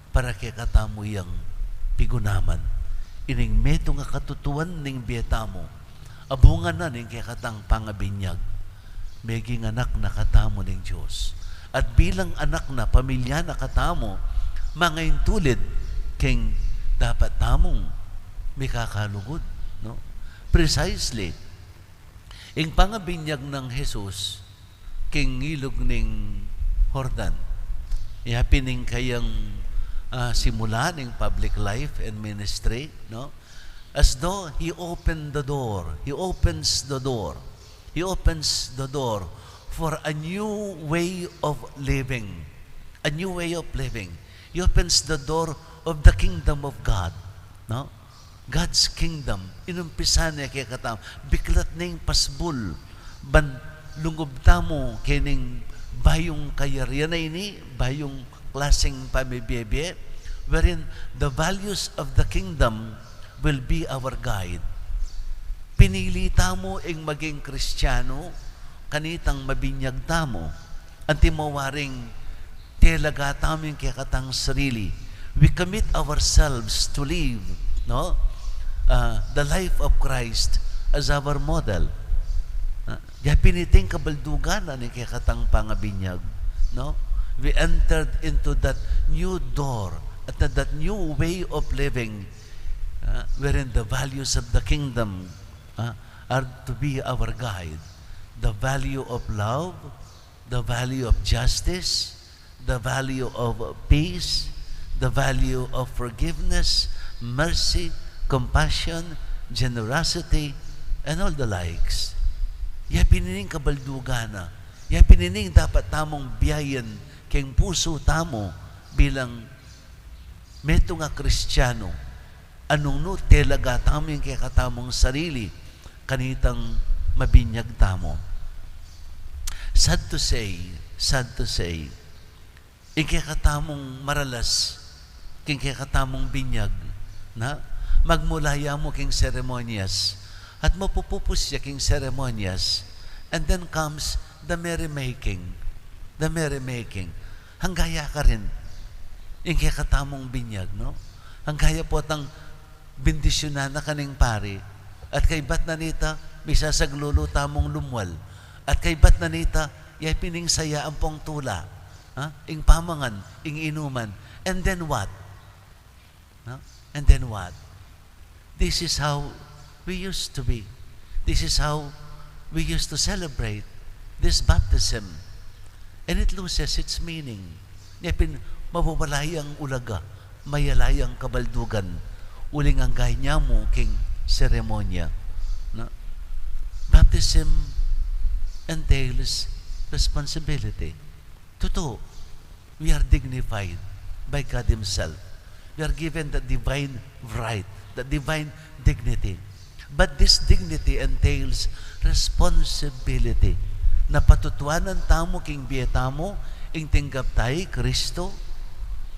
para kekatamu yang pigunaman. Ining metung a katutuan ning bie tamu, abungan na ning kekatang pangabinyag. Meging anak na katamu ning Dios. At bilang anak na, pamilya na katamu, mangaintulid keng dapat tamung mikakalugud, no? Precisely, ing pangabinyag nang Jesus king ilug ning Jordan. Ya pin ing kayang, ah, simula ning public life and ministry, no? As though he opened the door. He opens the door. He opens the door for a new way of living. A new way of living. He opens the door of the kingdom of God. No? God's kingdom. Inumpisa ne kekatamu. Biklat ne ing pasbul. Ban lungub tamu keng bayung kayarian a ini, bayung klaseng pamibie-bie, wherein the values of the kingdom will be our guide. Pinili tamu ing maging Kristiyanu, kanitang mabinyag tamu. Antimo waring telaga tamu ing kekatang sarili. We commit ourselves to live, no? Uh, the life of Christ as our model. Uh, ya pin iti ing kabaldugan na ning kekatang pangabinyag, no? We entered into that new door, at that new way of living, uh, wherein the values of the kingdom, uh, are to be our guide. The value of love, the value of justice, the value of peace, the value of forgiveness, mercy, compassion, generosity, and all the likes. Ya pin ini ing kabaldugan na. Ya pin ini ing dapat tamung biyayan keng pusu tamu bilang metung a Kristiyanu. Nung nu telaga tamu ing kekatamung sarili, kanitang mabinyag tamu. Sad to say, sad to say, ing kekatamung maralas king kekatamung binyag, na, magmula ya mu king seremonyas, at mapupupus ya king seremonyas, and then comes the merrymaking. The merrymaking. Angga ya karin ing kekatamung binyag, no? Angga ya potang bendisyunan na ka ning pari. At kaybat na nita, misasaglulu tamung lumwal. At kaybat na nita, ya pin ing saya ampong tula. Ha? Ing pamangan, ing inuman. And then what? No? And then what? This is how we used to be. This is how we used to celebrate this baptism. And it loses its meaning. Ya pin, mawawala yang ulaga, mayala yang kabaldugan, uling angga ya mu king seremonya. No? Baptism entails responsibility. Tutu, we are dignified by God Himself. We are given the divine right, the divine dignity. But this dignity entails responsibility. Na patutuanan tamu king bie tamu ing tinggap ta i Kristo,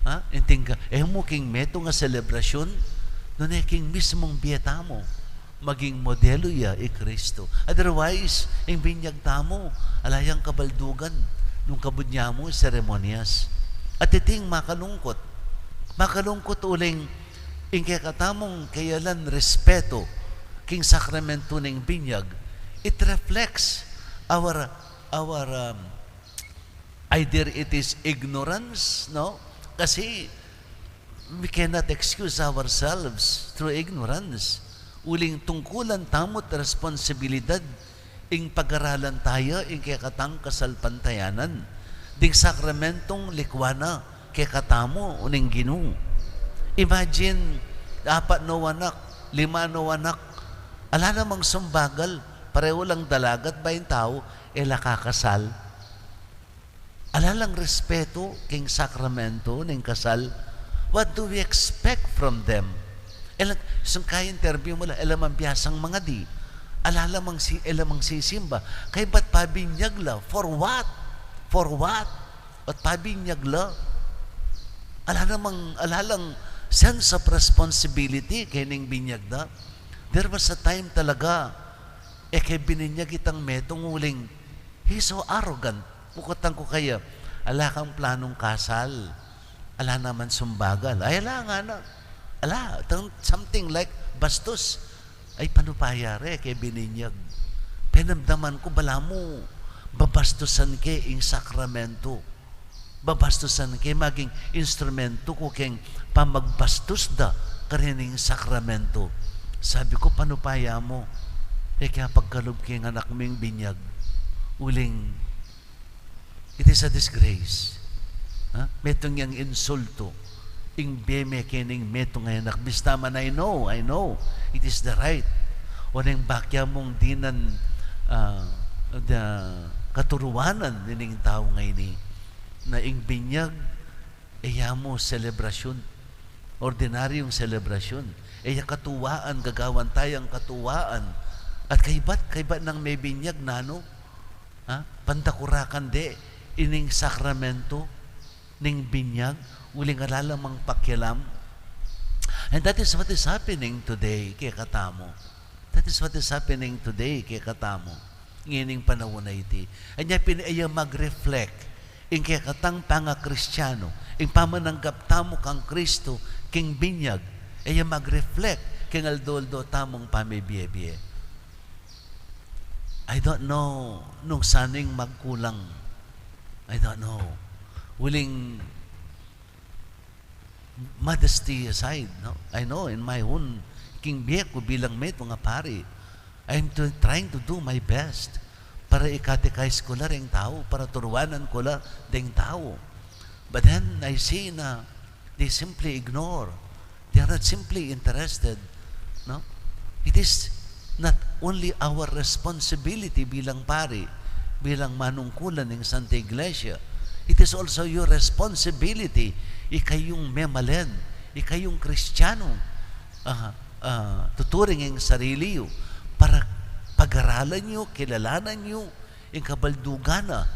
ha? Ing tingga-, e mu king metung a selebrasyun, nune king mismung bie tamu maging modelu ya i Kristo. Otherwise, ing binyag tamu, ala yang kabaldugan nung kabud nya mu seremonyas. At iti ing makalungkut. Makalungkut uling ing kekatamung keyalan respetu king sakramentu ning binyag, it reflects our, our, um, either it is ignorance, no? Kasi we cannot excuse ourselves through ignorance. Uling tungkulan tamu't responsibilidad ing pagaralan taya ing kekatang kasalpantayanan. Ding sakramentung likwan na kekatamu ning Ginu. Imagine, apat no anak, lima no anak, ala namang sumbagal, pareho lang dalaga at baing tau, e la kakasal. Ala lang respetu king sakramentu ning kasal. What do we expect from them? E la, sung ka-interview mu la, e la mang biasang mangadi. Ala lamang si-, e la mang sisimba. Kaybat pabinyag la. For what? For what? At pabinyag la. Ala namang, ala lang sense of responsibility kening binyag da. There was a time talaga, e ke bininyag itang metung uling, he's so arrogant. Mukutang ku kaya, ala kang planung kasal. Ala naman sumbagal. Ay, ala ngana. Ala, tang-, something like bastos. Ay, panupaya re, ke bininyag. Penamdaman ku, balamu, babastusan ke ing sakramentu. Babastusan ke maging instrumento ku keng pamagbastus da karin ing sakramentu. Sabi ku, panupaya mu, e ke apagkalub king anak ming binyag. Uling, it is a disgrace. Ha? Metung yang insultu ing bie me kening metung a anak. Bista man, I know, I know, it is the right. O neng bakya mung dinan, ah, the katuruanan ning tau ngeni, na ing binyag, e ya mu selebrasyun, ordinaryung selebrasyun. E ya katuwaan, gagawan tayang katuwaan. At kaybat, kaybat nang mebinyag, nanu? Ha? Pandakurakan de ining sakramento ning binyag, uling ala la mang pakialam. And that is what is happening today kekatamu. That is what is happening today kekatamu. Ngening panaun a iti. Anya pin e ya mag-reflect ing kekatang pangakristiano, ing pamananggap tamu kang Kristo, king binyag, e ya mag-reflect king aldo-aldo tamung pamibie-bie. I don't know nung sanung magkulang. I don't know. Uling, modesty aside, no? I know in my own, king bie ku bilang metung a pari, I'm to, trying to do my best para i-catechize ku la ring tau, para turuanan ku la ding tau. But then I see na they simply ignore. They are not simply interested, no? It is not only our responsibility bilang pari, bilang manungkulan ning Santa Iglesia. It is also your responsibility, ikayung memalen, ikayung Kristiano, ah, ah, tuturing ing sarili yu, para pag-aralan yu, kilalanan yu, ing kabaldugan na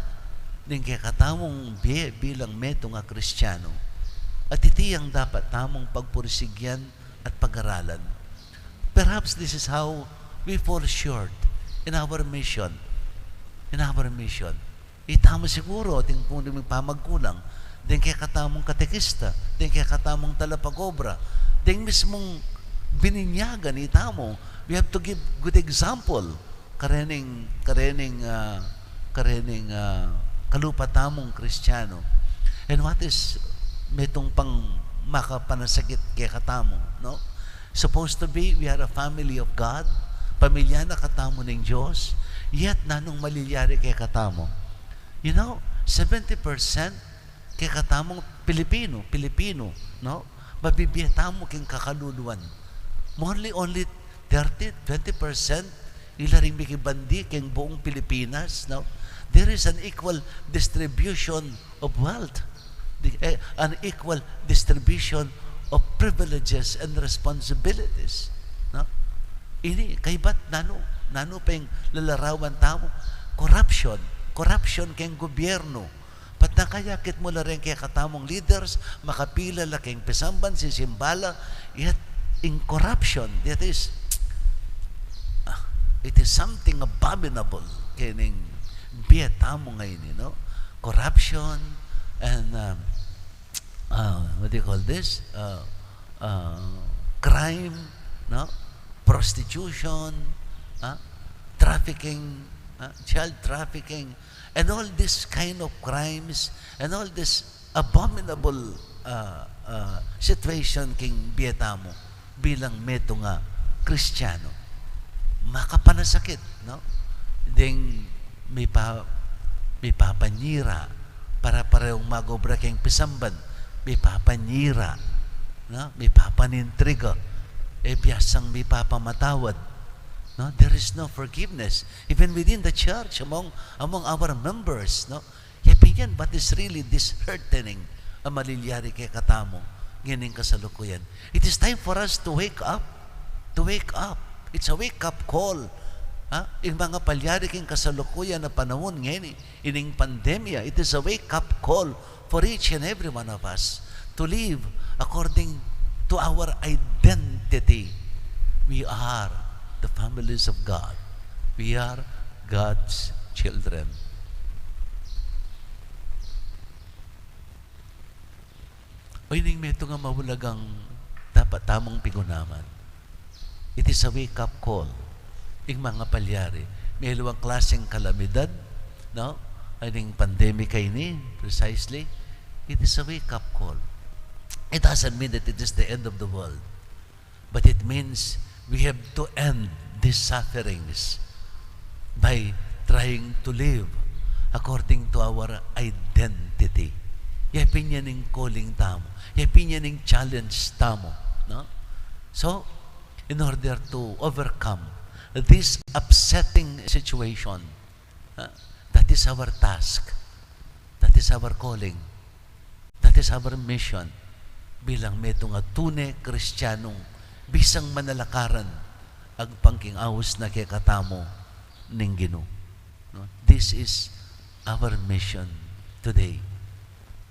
ning kekatamung bie bilang metung a Kristiano. At iti ang dapat tamung pagpursigyan at pag-aralan. Perhaps this is how we fall short in our mission. In our mission. Itamu siguru, atin pung ding pamagkulang, ding kekatamung katekista, ding kekatamung talapag-obra, ding mismung bininyagan itamu. We have to give good example. Karening, karening, ah, karening, ah, kalupa tamung Kristiano. And what is metung pang makapanasakit kekatamu, no? Supposed to be, we are a family of God. Pamilya na katamu ning Dios. Yet, nanung malilyari kekatamu? You know, seventy percent kekatamung Pilipino, Pilipino, no? Mabibie tamu king kakaluluan. Only, only thirty, twenty percent ila ring mikibandi king buung Pilipinas, no? There is an equal distribution of wealth, the, eh, an equal distribution of privileges and responsibilities, no? Ini, kaybat nanu, nanu pa ing lalarawan tamu? Corruption, corruption king gobyerno. Patnang kayakit mu la ring kekatamung leaders, makapila la king pisamban, sisimba la, yet in corruption, that is, ah, it is something abominable kening bie tamu ngeni, no? Corruption and, um, uh, what do you call this? Uh, uh, crime, no? Prostitution, ah, trafficking, ah, child trafficking, and all this kind of crimes, and all this abominable, ah, ah, situation king bie tamu bilang metung a Kristiano. Makapanasakit, no? Ding mipa-, mipapanyira, para parehong mag-obra king pisamban, mipapanyira, no? Mipapanintriga, e biasang mipapamatawad, no? There is no forgiveness even within the church, among, among our members, no? Ya pin yan, what is really disheartening a malilyari kekatamu ngening kasalukuyan. It is time for us to wake up. To wake up. It's a wake-up call. Ha? Ing mga palyari king kasalukuyan a panaun ngeni, ining pandemya, it is a wake-up call for each and every one of us to live according to our identity. We are the families of God. We are God's children. O, ining metung a maulagang dapat tamung pigunaman. It is a wake-up call. Ing mga palyari, may aliwang klaseng kalamidad, no? Ining pandemic a ini, precisely, it is a wake-up call. It doesn't mean that it is the end of the world. But it means we have to end these sufferings by trying to live according to our identity. Ya pin yan ing calling tamu. Ya pin yan ing challenge tamu, no? So, in order to overcome this upsetting situation, ah, that is our task. That is our calling. That is our mission. Bilang metung a tune Kristianung bisang manalakaran agpang king aus na kekatamu ning Ginu. No? This is our mission today.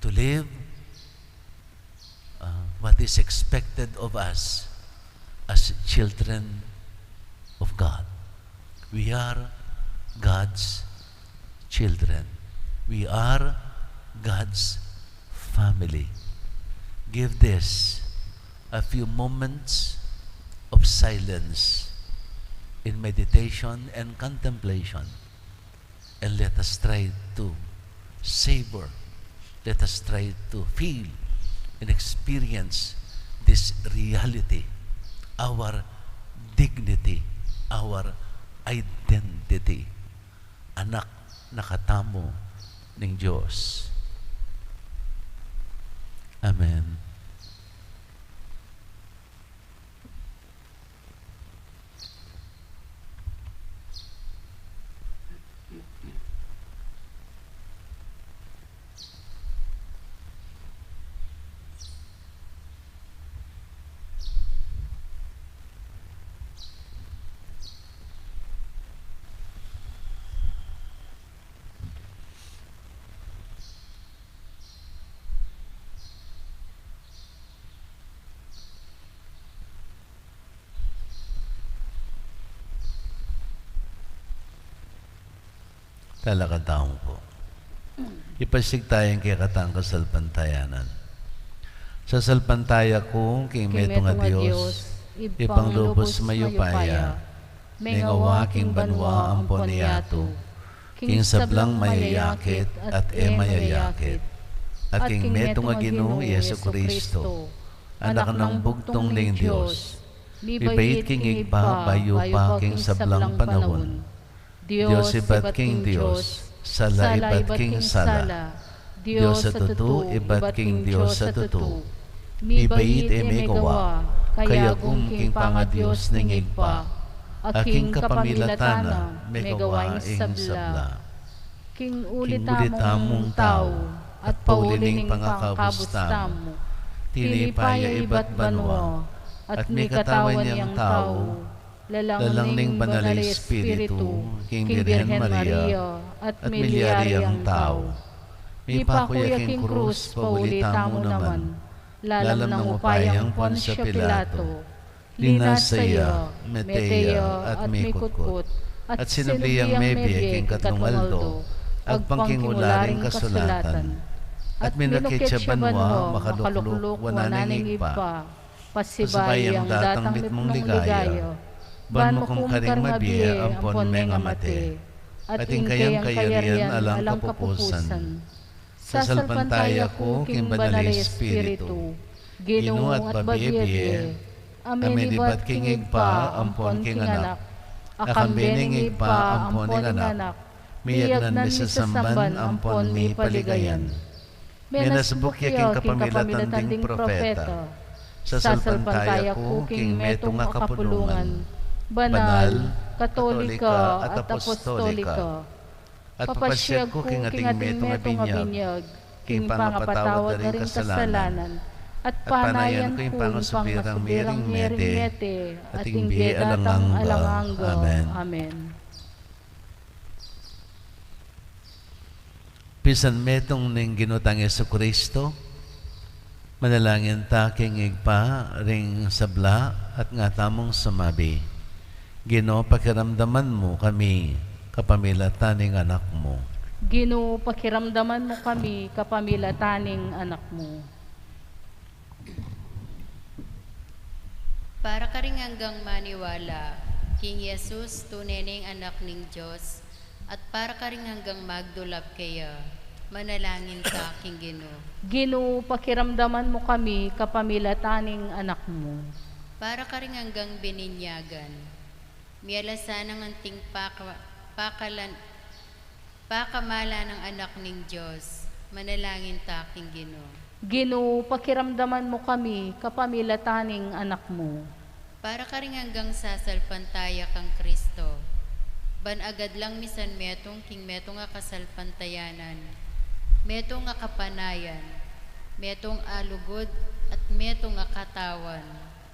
To live uh, what is expected of us as children of God. We are God's children. We are God's family. Give this a few moments of silence in meditation and contemplation. And let us try to savor, let us try to feel and experience this reality, our dignity, our identity. Anak na katamu ning Dios. Amen. Talakad tamu pu. Ipasiag taya ing kekatang kasalpantayanan. Sasalpantaya ku king metung a Dios, Ibpang lubus mayupaya, mengawa king banua ampon yatu, king sablang mayayakit at e mayayakit, at king metung a Ginu Jesu-Cristo, Anak nang bugtung ning Dios, mibait king Ibpa bayu pa king sablang panaun. Dios ibat king Dios, sala ibat king sala, Dios a tutu ibat king Dios a tutu, mibait e megawa, kayagum king pangaDios ning Ibpa, a king kapamilatan na megawa ing sabla. King uli tamung tau, at pauli ning pangakabus tamu, tinipa ya ibat banua, at mikatawan yang tau, lalang ning Banal a Espiritu, king Birhen Maria, at milyari yang tau. Mipaku ya king krus, pauli tamu naman, lalam nang upayang Poncio Pilato, linasa ya, mete ya, at mikutkut, at sinubli yang mebie king katlung aldo, agpang king ula ring kasulatan. At minukit ya banua, makalukluk wanan ning Ibpa, pasibayu yang datang mitmung ligaya, ban mukum karing mabie ampon mengamate, at ing kayang kayarian alang kapupusan. Sasalpantaya ku king Banal a Espiritu, Ginu at babie-bie, a menibat king Ibpa ampon king Anak, a kambe ning Ibpa ampon ning Anak, miyagnan, misasamban ampon mipaligayan. Menasbuk ya king kapamilatan ding propeta. Sasalpantaya ku king metung a kapulungan, banal, katolika, at apostolika. At papasiag ku king ating metung a binyag, king pangapatawad da ring kasalanan, at panayan ku ing pangasubirang miring mete, at ing bie alang angga. Amen. Pisan metung ning Ginu tang Jesu-Cristo, manalangin ta king Ibpa ring sabla at nga tamung sumabi, Ginu, pakiramdaman mu kami kapamilatan ning Anak mu. Ginu, pakiramdaman mu kami kapamilatan ning Anak mu. Para karing anggang maniwala king Jesus, tune neng Anak ning Dios, at para karing anggang magdulap keya, manalangin ta king Ginu. Ginu, pakiramdaman mu kami kapamilatan ning Anak mu. Para karing anggang bininyagan, mialasan nang anting paka-, pakalan-, pakamalan nang Anak ning Dios, manalangin ta king Ginu. Ginu, pakiramdaman mu kami kapamilatan ning Anak mu. Para karing anggang sasalpantaya kang Kristo. Ban agadlang misan metung king metung a kasalpantayanan, metung a kapanayan, metung a lugud, at metung a katawan,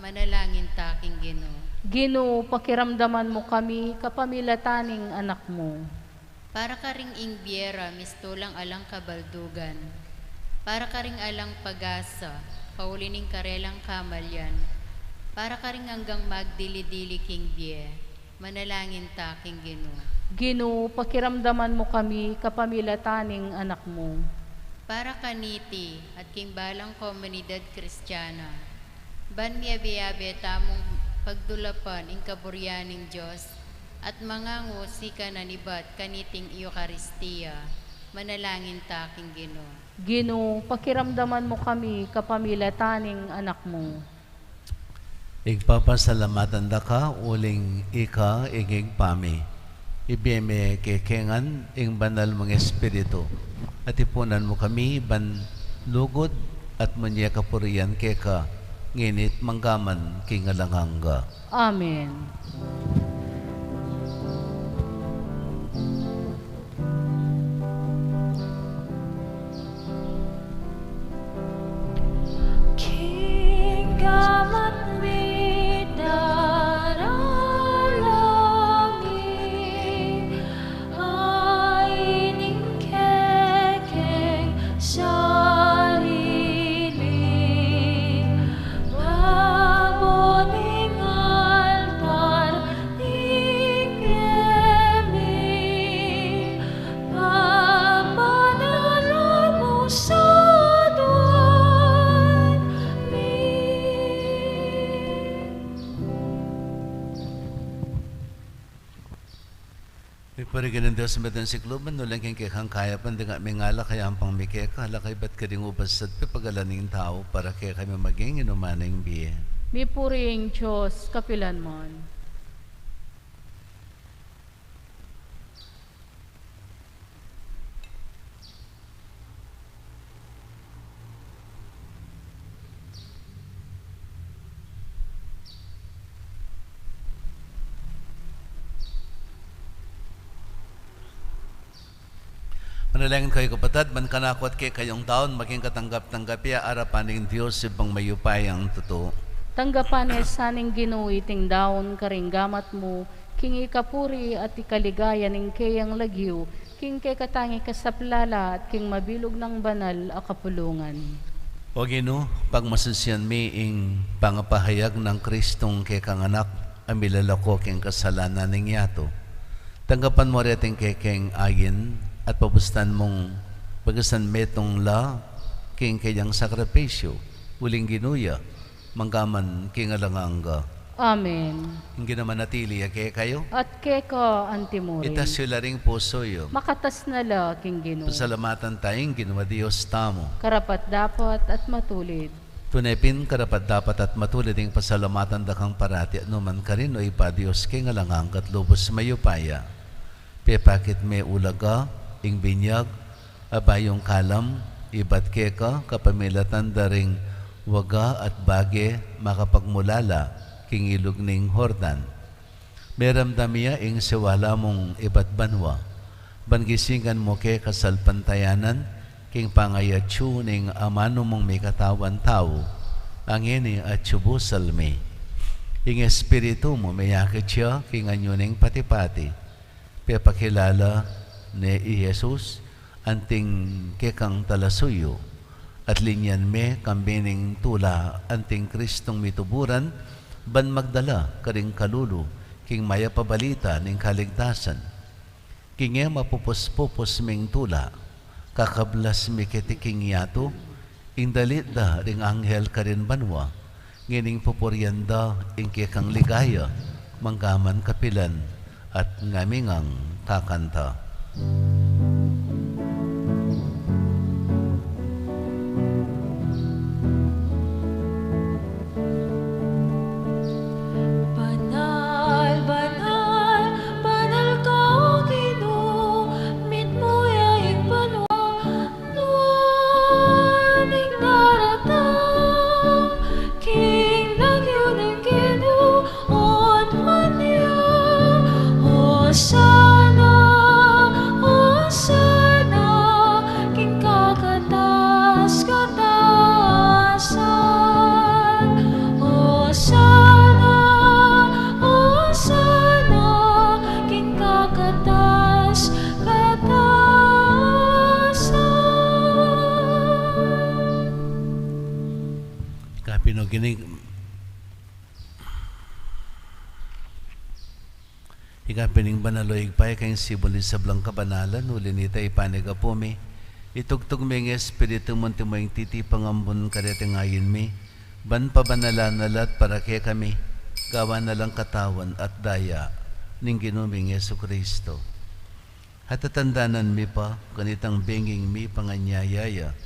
manalangin ta king Ginu. Ginu, pakiramdaman mu kami kapamilatan ning Anak mu. Para karing ing bie ra mistulang alang kabaldugan, para karing alang pag-asa pauli ning karelang kamalyan, para karing anggang magdili-dili king bie, manalangin ta king Ginu. Ginu, pakiramdaman mu kami kapamilatan ning Anak mu. Para kaniti at king balang komunidad Kristiana, ban miyabe-yabe tamung pagdulapan ing kaburian ning Dios at mangangu sikanan ibat kaniting Eukaristia, manalangin ta king Ginu. Ginu, pakiramdaman mu kami kapamilatan ning Anak mu. Ipapasalamat da ka uling ika ing Ibpa mi. Ibie me kekami ngan ing Banal mung Espiritu, at ipunan mu kami ban lugud at munye kapurian keka, ngeni at manggaman king alang angga. Amen. King gamat mi daralangi, a ining kekeng sarili, babo ning altar ning bie mi, papadala mu sa aduan mi. Miparigin ing Dios, metung sikluban, uling king kekang kayapan, ding mingala kaya ampang mi keka, ala ka ibat karing ubas at pipagalan ning tau, para kekami maging inuman ning bie. Mipuri ing Dios kapilanman. Manalangin kayu, kapatad, ban kanaku at kekayung daun maging katanggap-tanggap ya arapan ning Dios, Ibpang mayupayang tutu. Tanggapan ne sa ning Ginu iting daun karing gamat mu, king ikapuri at ikaligaya ning keyang lagyu, king kekatang ikasaplala at king mabilug nang banal a kapulungan. O Ginu, pagmasusyan mi ing pangapahayag nang Kristong kekang Anak a milalako king kasalanan ning yatu. Tanggapan mu reting kekeng ain at pabusan mung pagasan metung la king keyang sakripisyu, uling Ginu ya, manggaman king alang angga. Amen. Ing Ginu manatili ya kekayu. At keka antimurin. Itas yu la ring pusu yu. Makatas na la king Ginu. Pasalamatan taya ing Ginu a Dios tamu. Karapat-dapat at matulid. Tune pin karapat-dapat at matulid ing pasalamatan da kang parati at nukarin man, O Ibpa, Dios king alang angga at lubus mayupaya. Pepakit me ulaga, ing binyag, a bayung kalam, ibat keka, kapamilatan da ring waga at bage makapagmulala king ilug ning Jordan. Meramdam ya ing siwala mung ibat banua, ban gisingan mu ke kasalpantayanan king pangayatsu ning amanu mung mikatawan tau, a ngeni atsu busal mi. Ing Espiritu mu meyakit ya king anyu ning pati-pati, pepakilala ne i Jesus anting kekang talasuyu, at linyan me kambe ning tula anting Kristong mituburan, ban magdala karing kalulu king mayap a balita ning kaligtasan. King e mapupus-pupus ming tula, kakablas mi keti king yatu, ing dalit da ring anghel karin banua, ngening pupurian da ing kekang ligaya, manggaman kapilan at ngami ngang kakanta. Banal, banal, banal ka, O Ginu, mitmu ya ing banua, nuan ing daratang king lagyu ning Ginu, nuan man ya. Hosanna. Ika pin ing banal, o Ibpa, ika ing sibul ning sablang kabanalan, uli na nita ipanyawad mi. Itubud mu ing Espiritu mu antimo ing titipu nang ambun kareting ain mi, ban pabanalan na la at para kekami, gawan na lang katawan at daya ning Ginu ming Jesucristo. At tatandanan mi pa, kanitang benging mipanganyaya ya,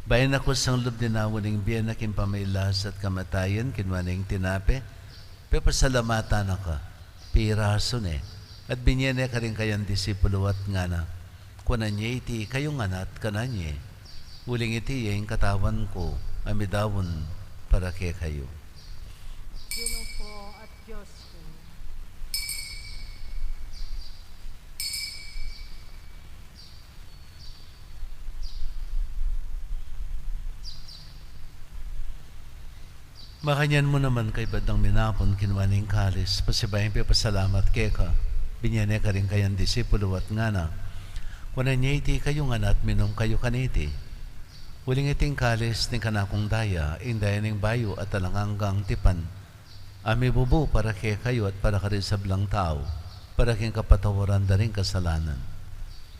bayu na kusang lub dinaun ing bie na king pamagkasakit at kamatayan, kinua ne ing tinape, pepasalamatan na ka, pirasu ne, at binye ne karing kayang disipulu at ngana: Kunan ye iti kayu ngan at kanan ye, uling iti ya ing katawan ku, a midaun para kekayu. Ginu ku at Dios ku. Makanyan mu naman, kaybat dang minapun, kinua ne ing kalis, pasibayu yang pepasalamat keka, binye ne karing kayang disipulu at ngana: Kunan ye iti kayu ngan at minum kayu kaniti, uling iti ing kalis ning kanakung daya, ing daya ning bayu at alang anggang tipan, a mibubu para kekayu at para karing sablang tau, para king kapatawaran da ring kasalanan.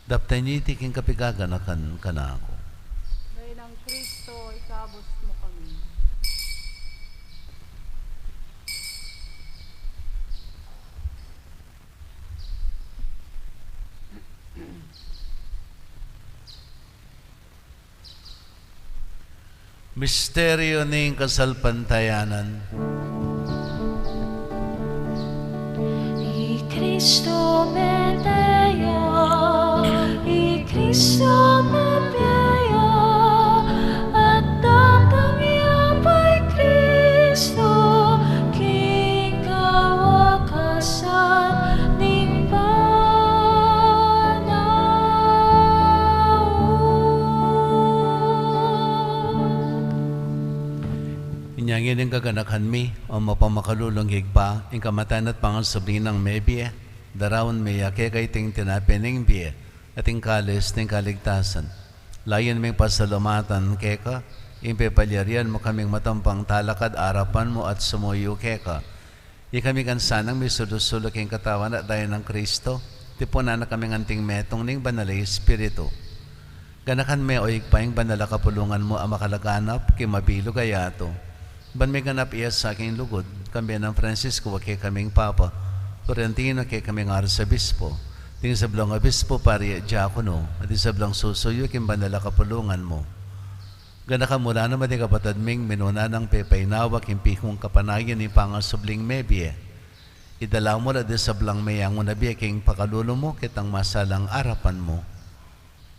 Daptan ye iti king kapigaganakan kanaku. Dainang Kristo, ikabus mu kami. Misteryu ning kasalpantayanan. I Kristo mete ya, i Kristo mete ya, at datang ya pa i Kristo, king kawakasan ning panaun. Inya ngeni, gaganakan mi, o mapamakalulung Ibpa, ing kamatayan at pangasubli nang mebie, daraun mi ya keka iting tinape ning bie, at ing kalis ning kaligtasan. Layun ming pasalamatan keka, ing pepalyarian mu kaming matampang talakad arapan mu at sumuyu keka. Ikami ngan sanang misulu-sulu king katawan at daya nang Kristo, tipunan na kaming anting metung ning Banal a Espiritu. Ganakan me, o Ibpa, ing banal a kapulungan mu a makalaganap king mabilug a yatu, ban miganap ya sa king lugud, kambe nang Francisco a kekaming Papa, Florentino a kekaming Arsobispo, ding sablang obispo, pari at diakono, at ding sablang susuyu king banal a kapulungan mu. Ganakan mu la naman ding kapatad ming minuna nang pepainawa king pikung kapanayan ning pangasubling mebie. Idala mu la ding sablang meyangu na bie king pakalulu mu, ketang masalang arapan mu.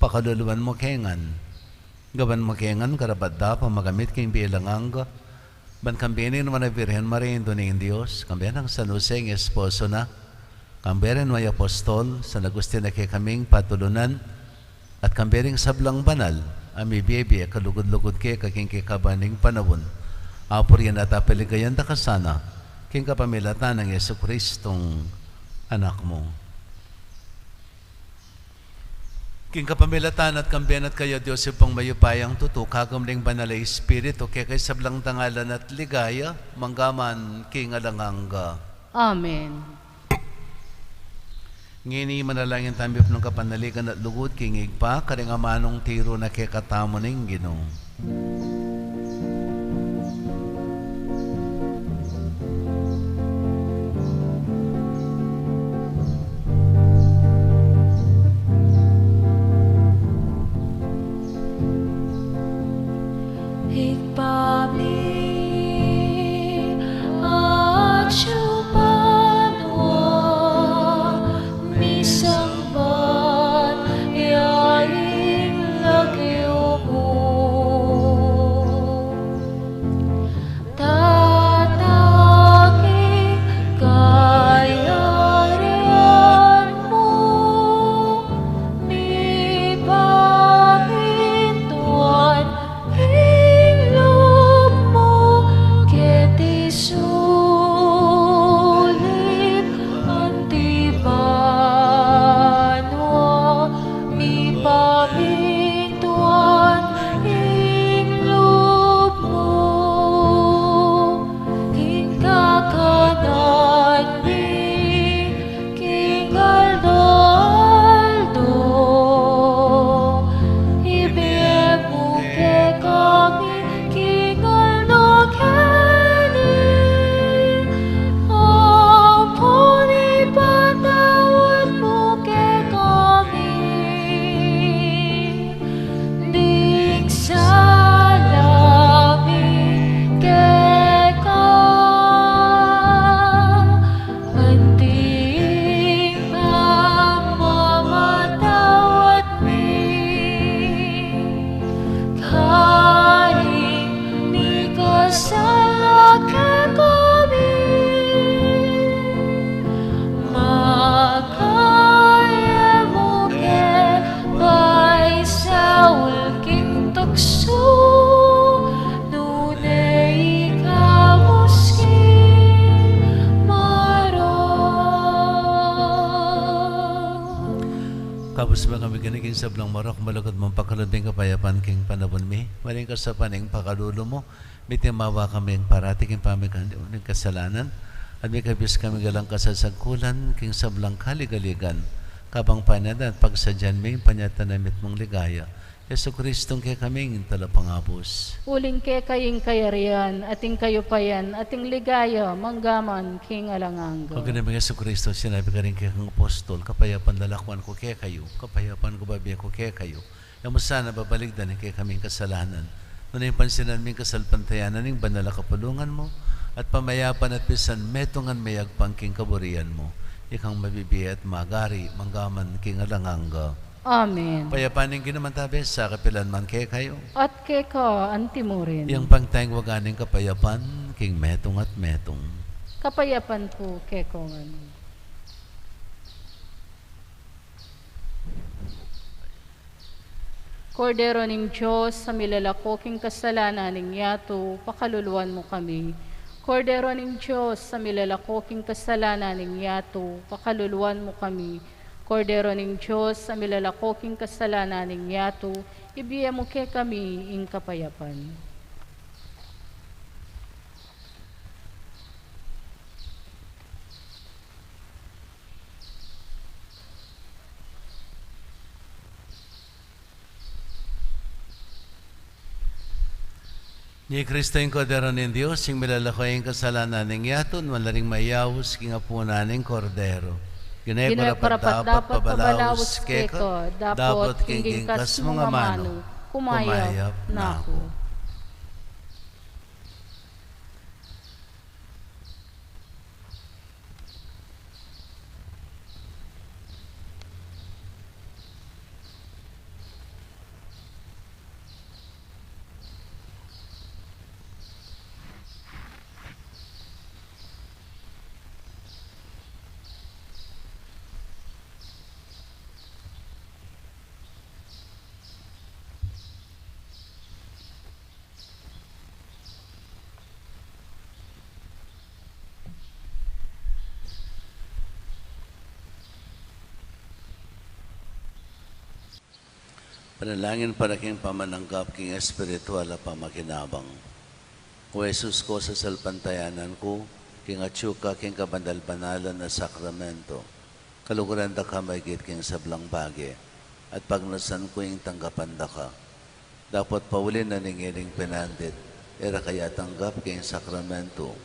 Pakaluluan mu ke ngan. Gawan mu ke ngan karapat-dapat makamit king bie alang angga, ban kambe ning Nuan a Virgen Maria, Indu ning Dios, kambe nang San Jose ing esposo na, kambe ring nuan a apostol, San Agustin a kekaming patulunan, at kambe ring sablang banal a mibie-bie kalugud-lugud keka king kekaban ning panaun, apurian at apaligayan da ka sana, king kapamilatan nang Jesucristong Anak mu. King kapamilatan na at kambe na at kaya, Dios Ibpang mayupayang tutu, kagum ning Banal a Espiritu, keka ing sablang dangalan at ligaya, mangga man king alang angga. Amen. Ngeni manalangin tamu king kapanaligan at lugud king Ibpa, karing amanung tiru na kekatamu ning Ginu. Ibpa mi, atsu ka banua, misamban ya ing lagyu mu. Mas makami kami king sablang marok, malugud mung pakalub ing kapayapan king panaun mi. Maring kasapan ning pakalulu mu, mitimawa kami parati king pamikandil ning kasalanan, at mikabus kami galang kasasagkulan king sablang kaligaligan, kabang panayan at pagsadyan mi ing panyatang na mitmung ligaya. Jesucristo, ing kekaming talapangabus. Uling keka ing kayarian, at ing kayupayan, at ing ligaya, mangga man king alang angga. Pagkana mi Jesucristo, sinabi karing kekang apostol, kapayapan lalakwan ku kekayu, kapayapan ku bibie ku kekayu. E mu sana babaligdan ing kekaming kasalanan, nune pansinan ming kasalpantayanan ning banal a kapulungan mu, at pamayapan at pisan metungan meyagpang king kaburian mu, ikang mabibie at magari, mangga man king alang angga. Amen. Kapayapan ning Ginu mantabe sa kapilan man kekayu. At keka anti mu rin. Iyang pangtayung waga ning kapayapan, king metung at metung. Kapayapan ku kekayu ngan. Kordero ning Dios, a milalako king kasalanan ning yatu, pakaluluan mu kami. Kordero ning Dios, a milalako king kasalanan ning yatu, pakaluluan mu kami. Kordero ning Dios, a milalako king kasalanan ning yatu, ibie mu kekami ing kapayapan. Ni Kristo ing Kordero ning Dios, ing milalako king kasalanan ning yatu, nuan la ring mayaus king apunan ning Kordero. Ginu e ku karapat-dapat pabalaus keka, dapot king ingkas mung amanu, kumayap na ku. Panalangin para king pamananggap king espiritual a pamakinabang. O Jesus ku, sasalpantayanan ku king atyu ka king kabanal-banalan a sakramento. Kaluguran da ka maigit king sablang bage, at pagnasan ku ing tanggapan da ka. Dapot pauli na ning iling penandit, e ra ka ya tanggap king sakramento,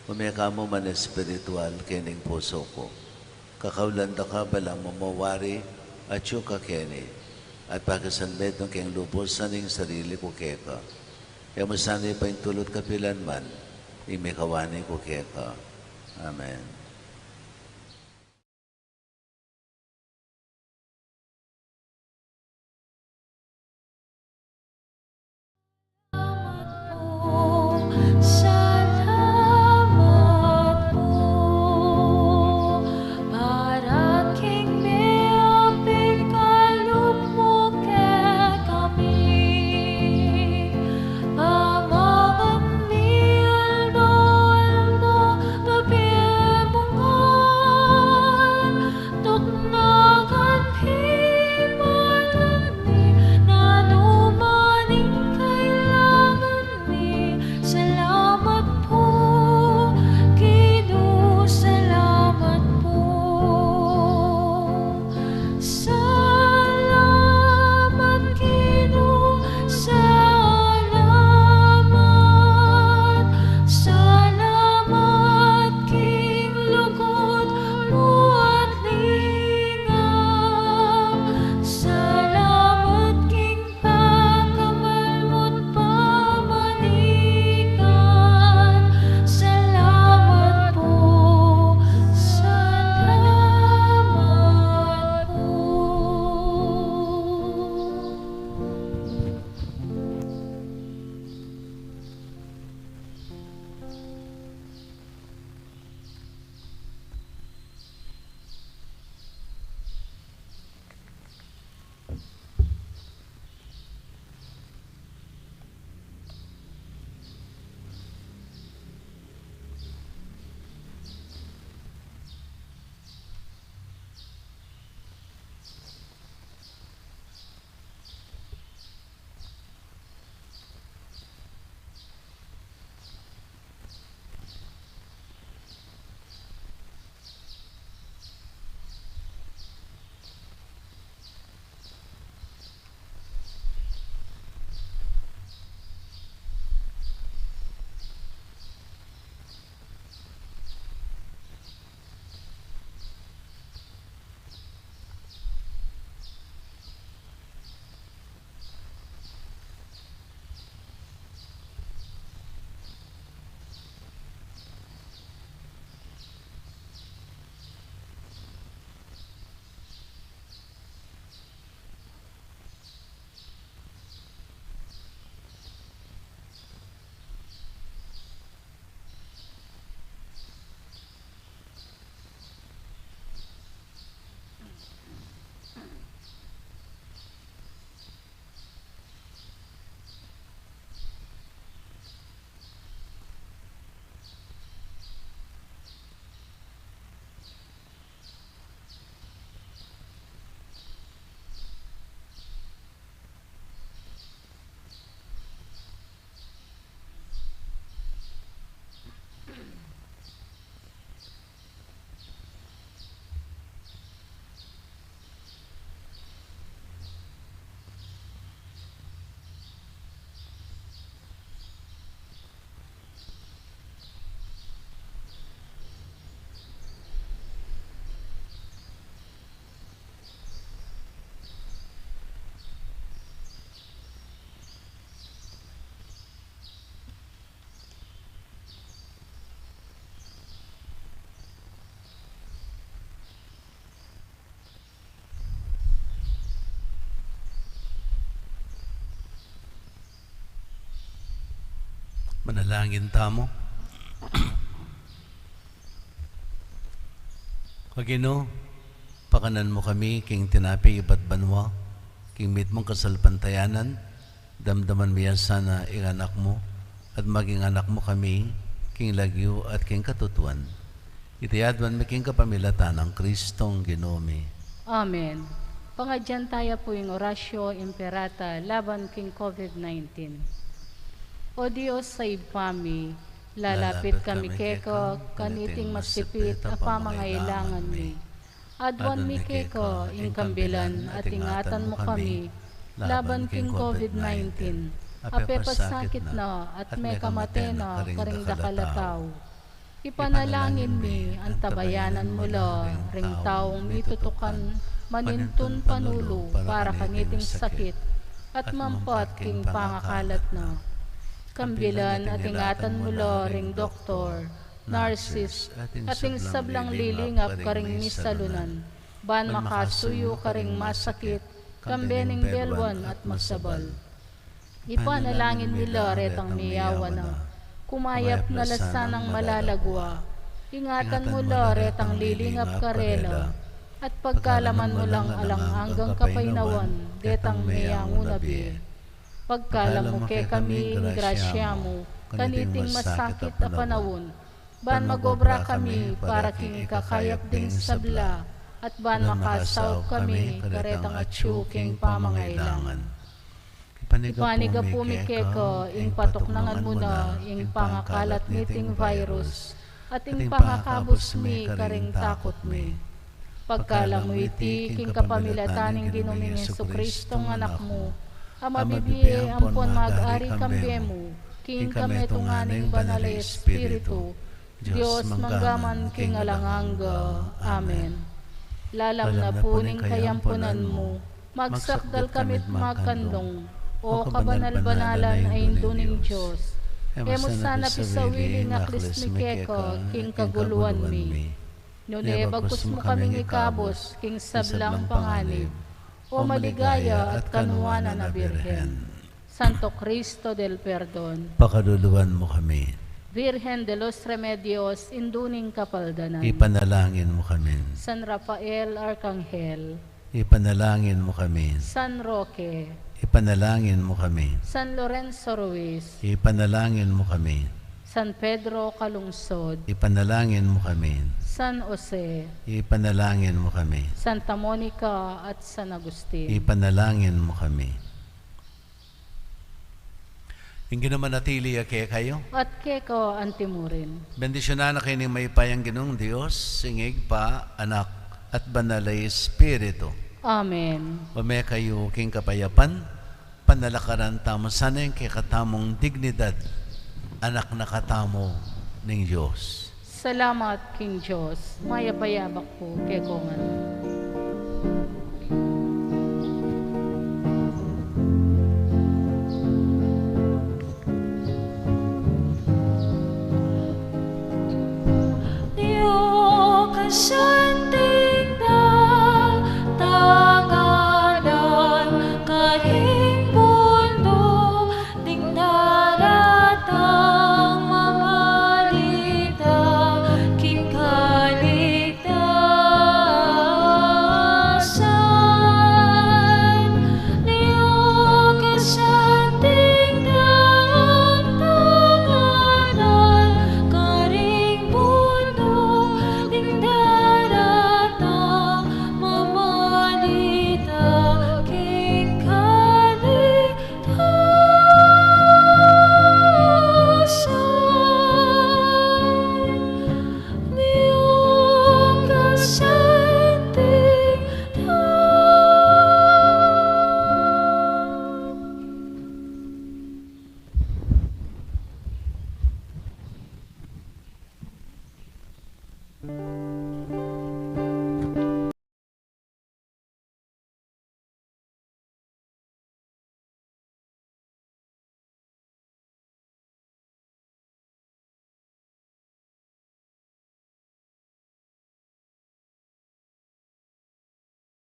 ume ka mu man espiritual king pusu ku. Kakaulan da ka balang mamawari atyu ka keni, at pakisanmetung king lubusan ing sarili ku keka. E mu sana paintulut kapilan man ing mikawani ku keka. Amen. Salamat po, para king miyaping kalub mu kekami. Pamangan mi aldo-aldo, ibie Manalangin tamu. O Ginu, pakanan mu kami king tinape ibat banua, king mitmung kasalpantayanan, damdaman mu ya sana ing anak mu, at maging anak mu kami, king lagyu at king katutuan. Iti aduan mi king kapamilatan nang Kristong Ginu mi. Amen. Pangadyan taya pu ing Oratio Imperata laban king COVID nineteen. O Dios a Ibpa mi, lalapit kami keka, kaniting masipit a pamangailangan mi. Aduan mi keka ing kambilan at ingatan mu kami laban king COVID nineteen, a pepasakit na at mekamate na karing dakal a tau. Ipanalangin mi, antabayanan mu la ring taung mitutukan manintun panulu para kaniting sakit at mampat king pangakalat na. Kambilan at ingatan mu la ring doktor, nurses, at ing sablang lilingap karing misalunan, ban makasuyu karing masakit, kambe ning belwan at masabal. Ipanalangin mi la retang miyawa na, kumayap na la sanang malagwa. Ingatan mu la retang lilingap karela, at pagkalaman mu lang alang anggang kapaynawan detang meyanguna bie. Pagkalam mu kekami ing grasya mu kaniting masakit a panaun, ban mag-obra kami para king ikakayap ding sabla, at ban makasaup kami karetang atyu king pamangailangan. Ipanyawad mi keka ing patuknangan mu na ing pangakalat niting virus, at ing pangakabus mi karing takut mi. Pagkalam mu iti king kapamilatan ning Ginu ming Jesucristo a Anak mu, a mabibie ampon mag-ari kambe mu king kametungan ning Banal a Espiritu, Dios mangga man king alang angga. Amen. Lalam na pu ning kayampunan mu, magsakdal kami't magkanlung, O kabanal-banalan a Indu ning Dios. E mu sana pisawili ing aklis mi keka king kaguluan mi. Nune bagkus mu kaming ikabus king sablang panganib, O maligaya at kanuanan a Birhen. Santo Cristo del Perdon, pakaluluan mu kami. Virgen de los Remedios, Indu ning Kapaldanan, ipanalangin mu kami. San Rafael Arkanghel, ipanalangin mu kami. San Roque, ipanalangin mu kami. San Lorenzo Ruiz, ipanalangin mu kami. San Pedro Calungsod, ipanalangin mu kami. San Jose, ipanalangin mu kami. Santa Monica at San Agustin, ipanalangin mu kami. Ing Ginu manatili ya kekayu. At keka antimurin. Bendisyunan na kayu ning mayupayang Ginung Dios, ing Ibpa, Anak, at Banal a Espiritu. Amen. Mame kayu king kapayapan, panalakaran tamu sana ing kekatamung dignidad, anak na katamu ning Dios. Salamat king Dios. Mayap a yabak pu kekongan. Yo, kasya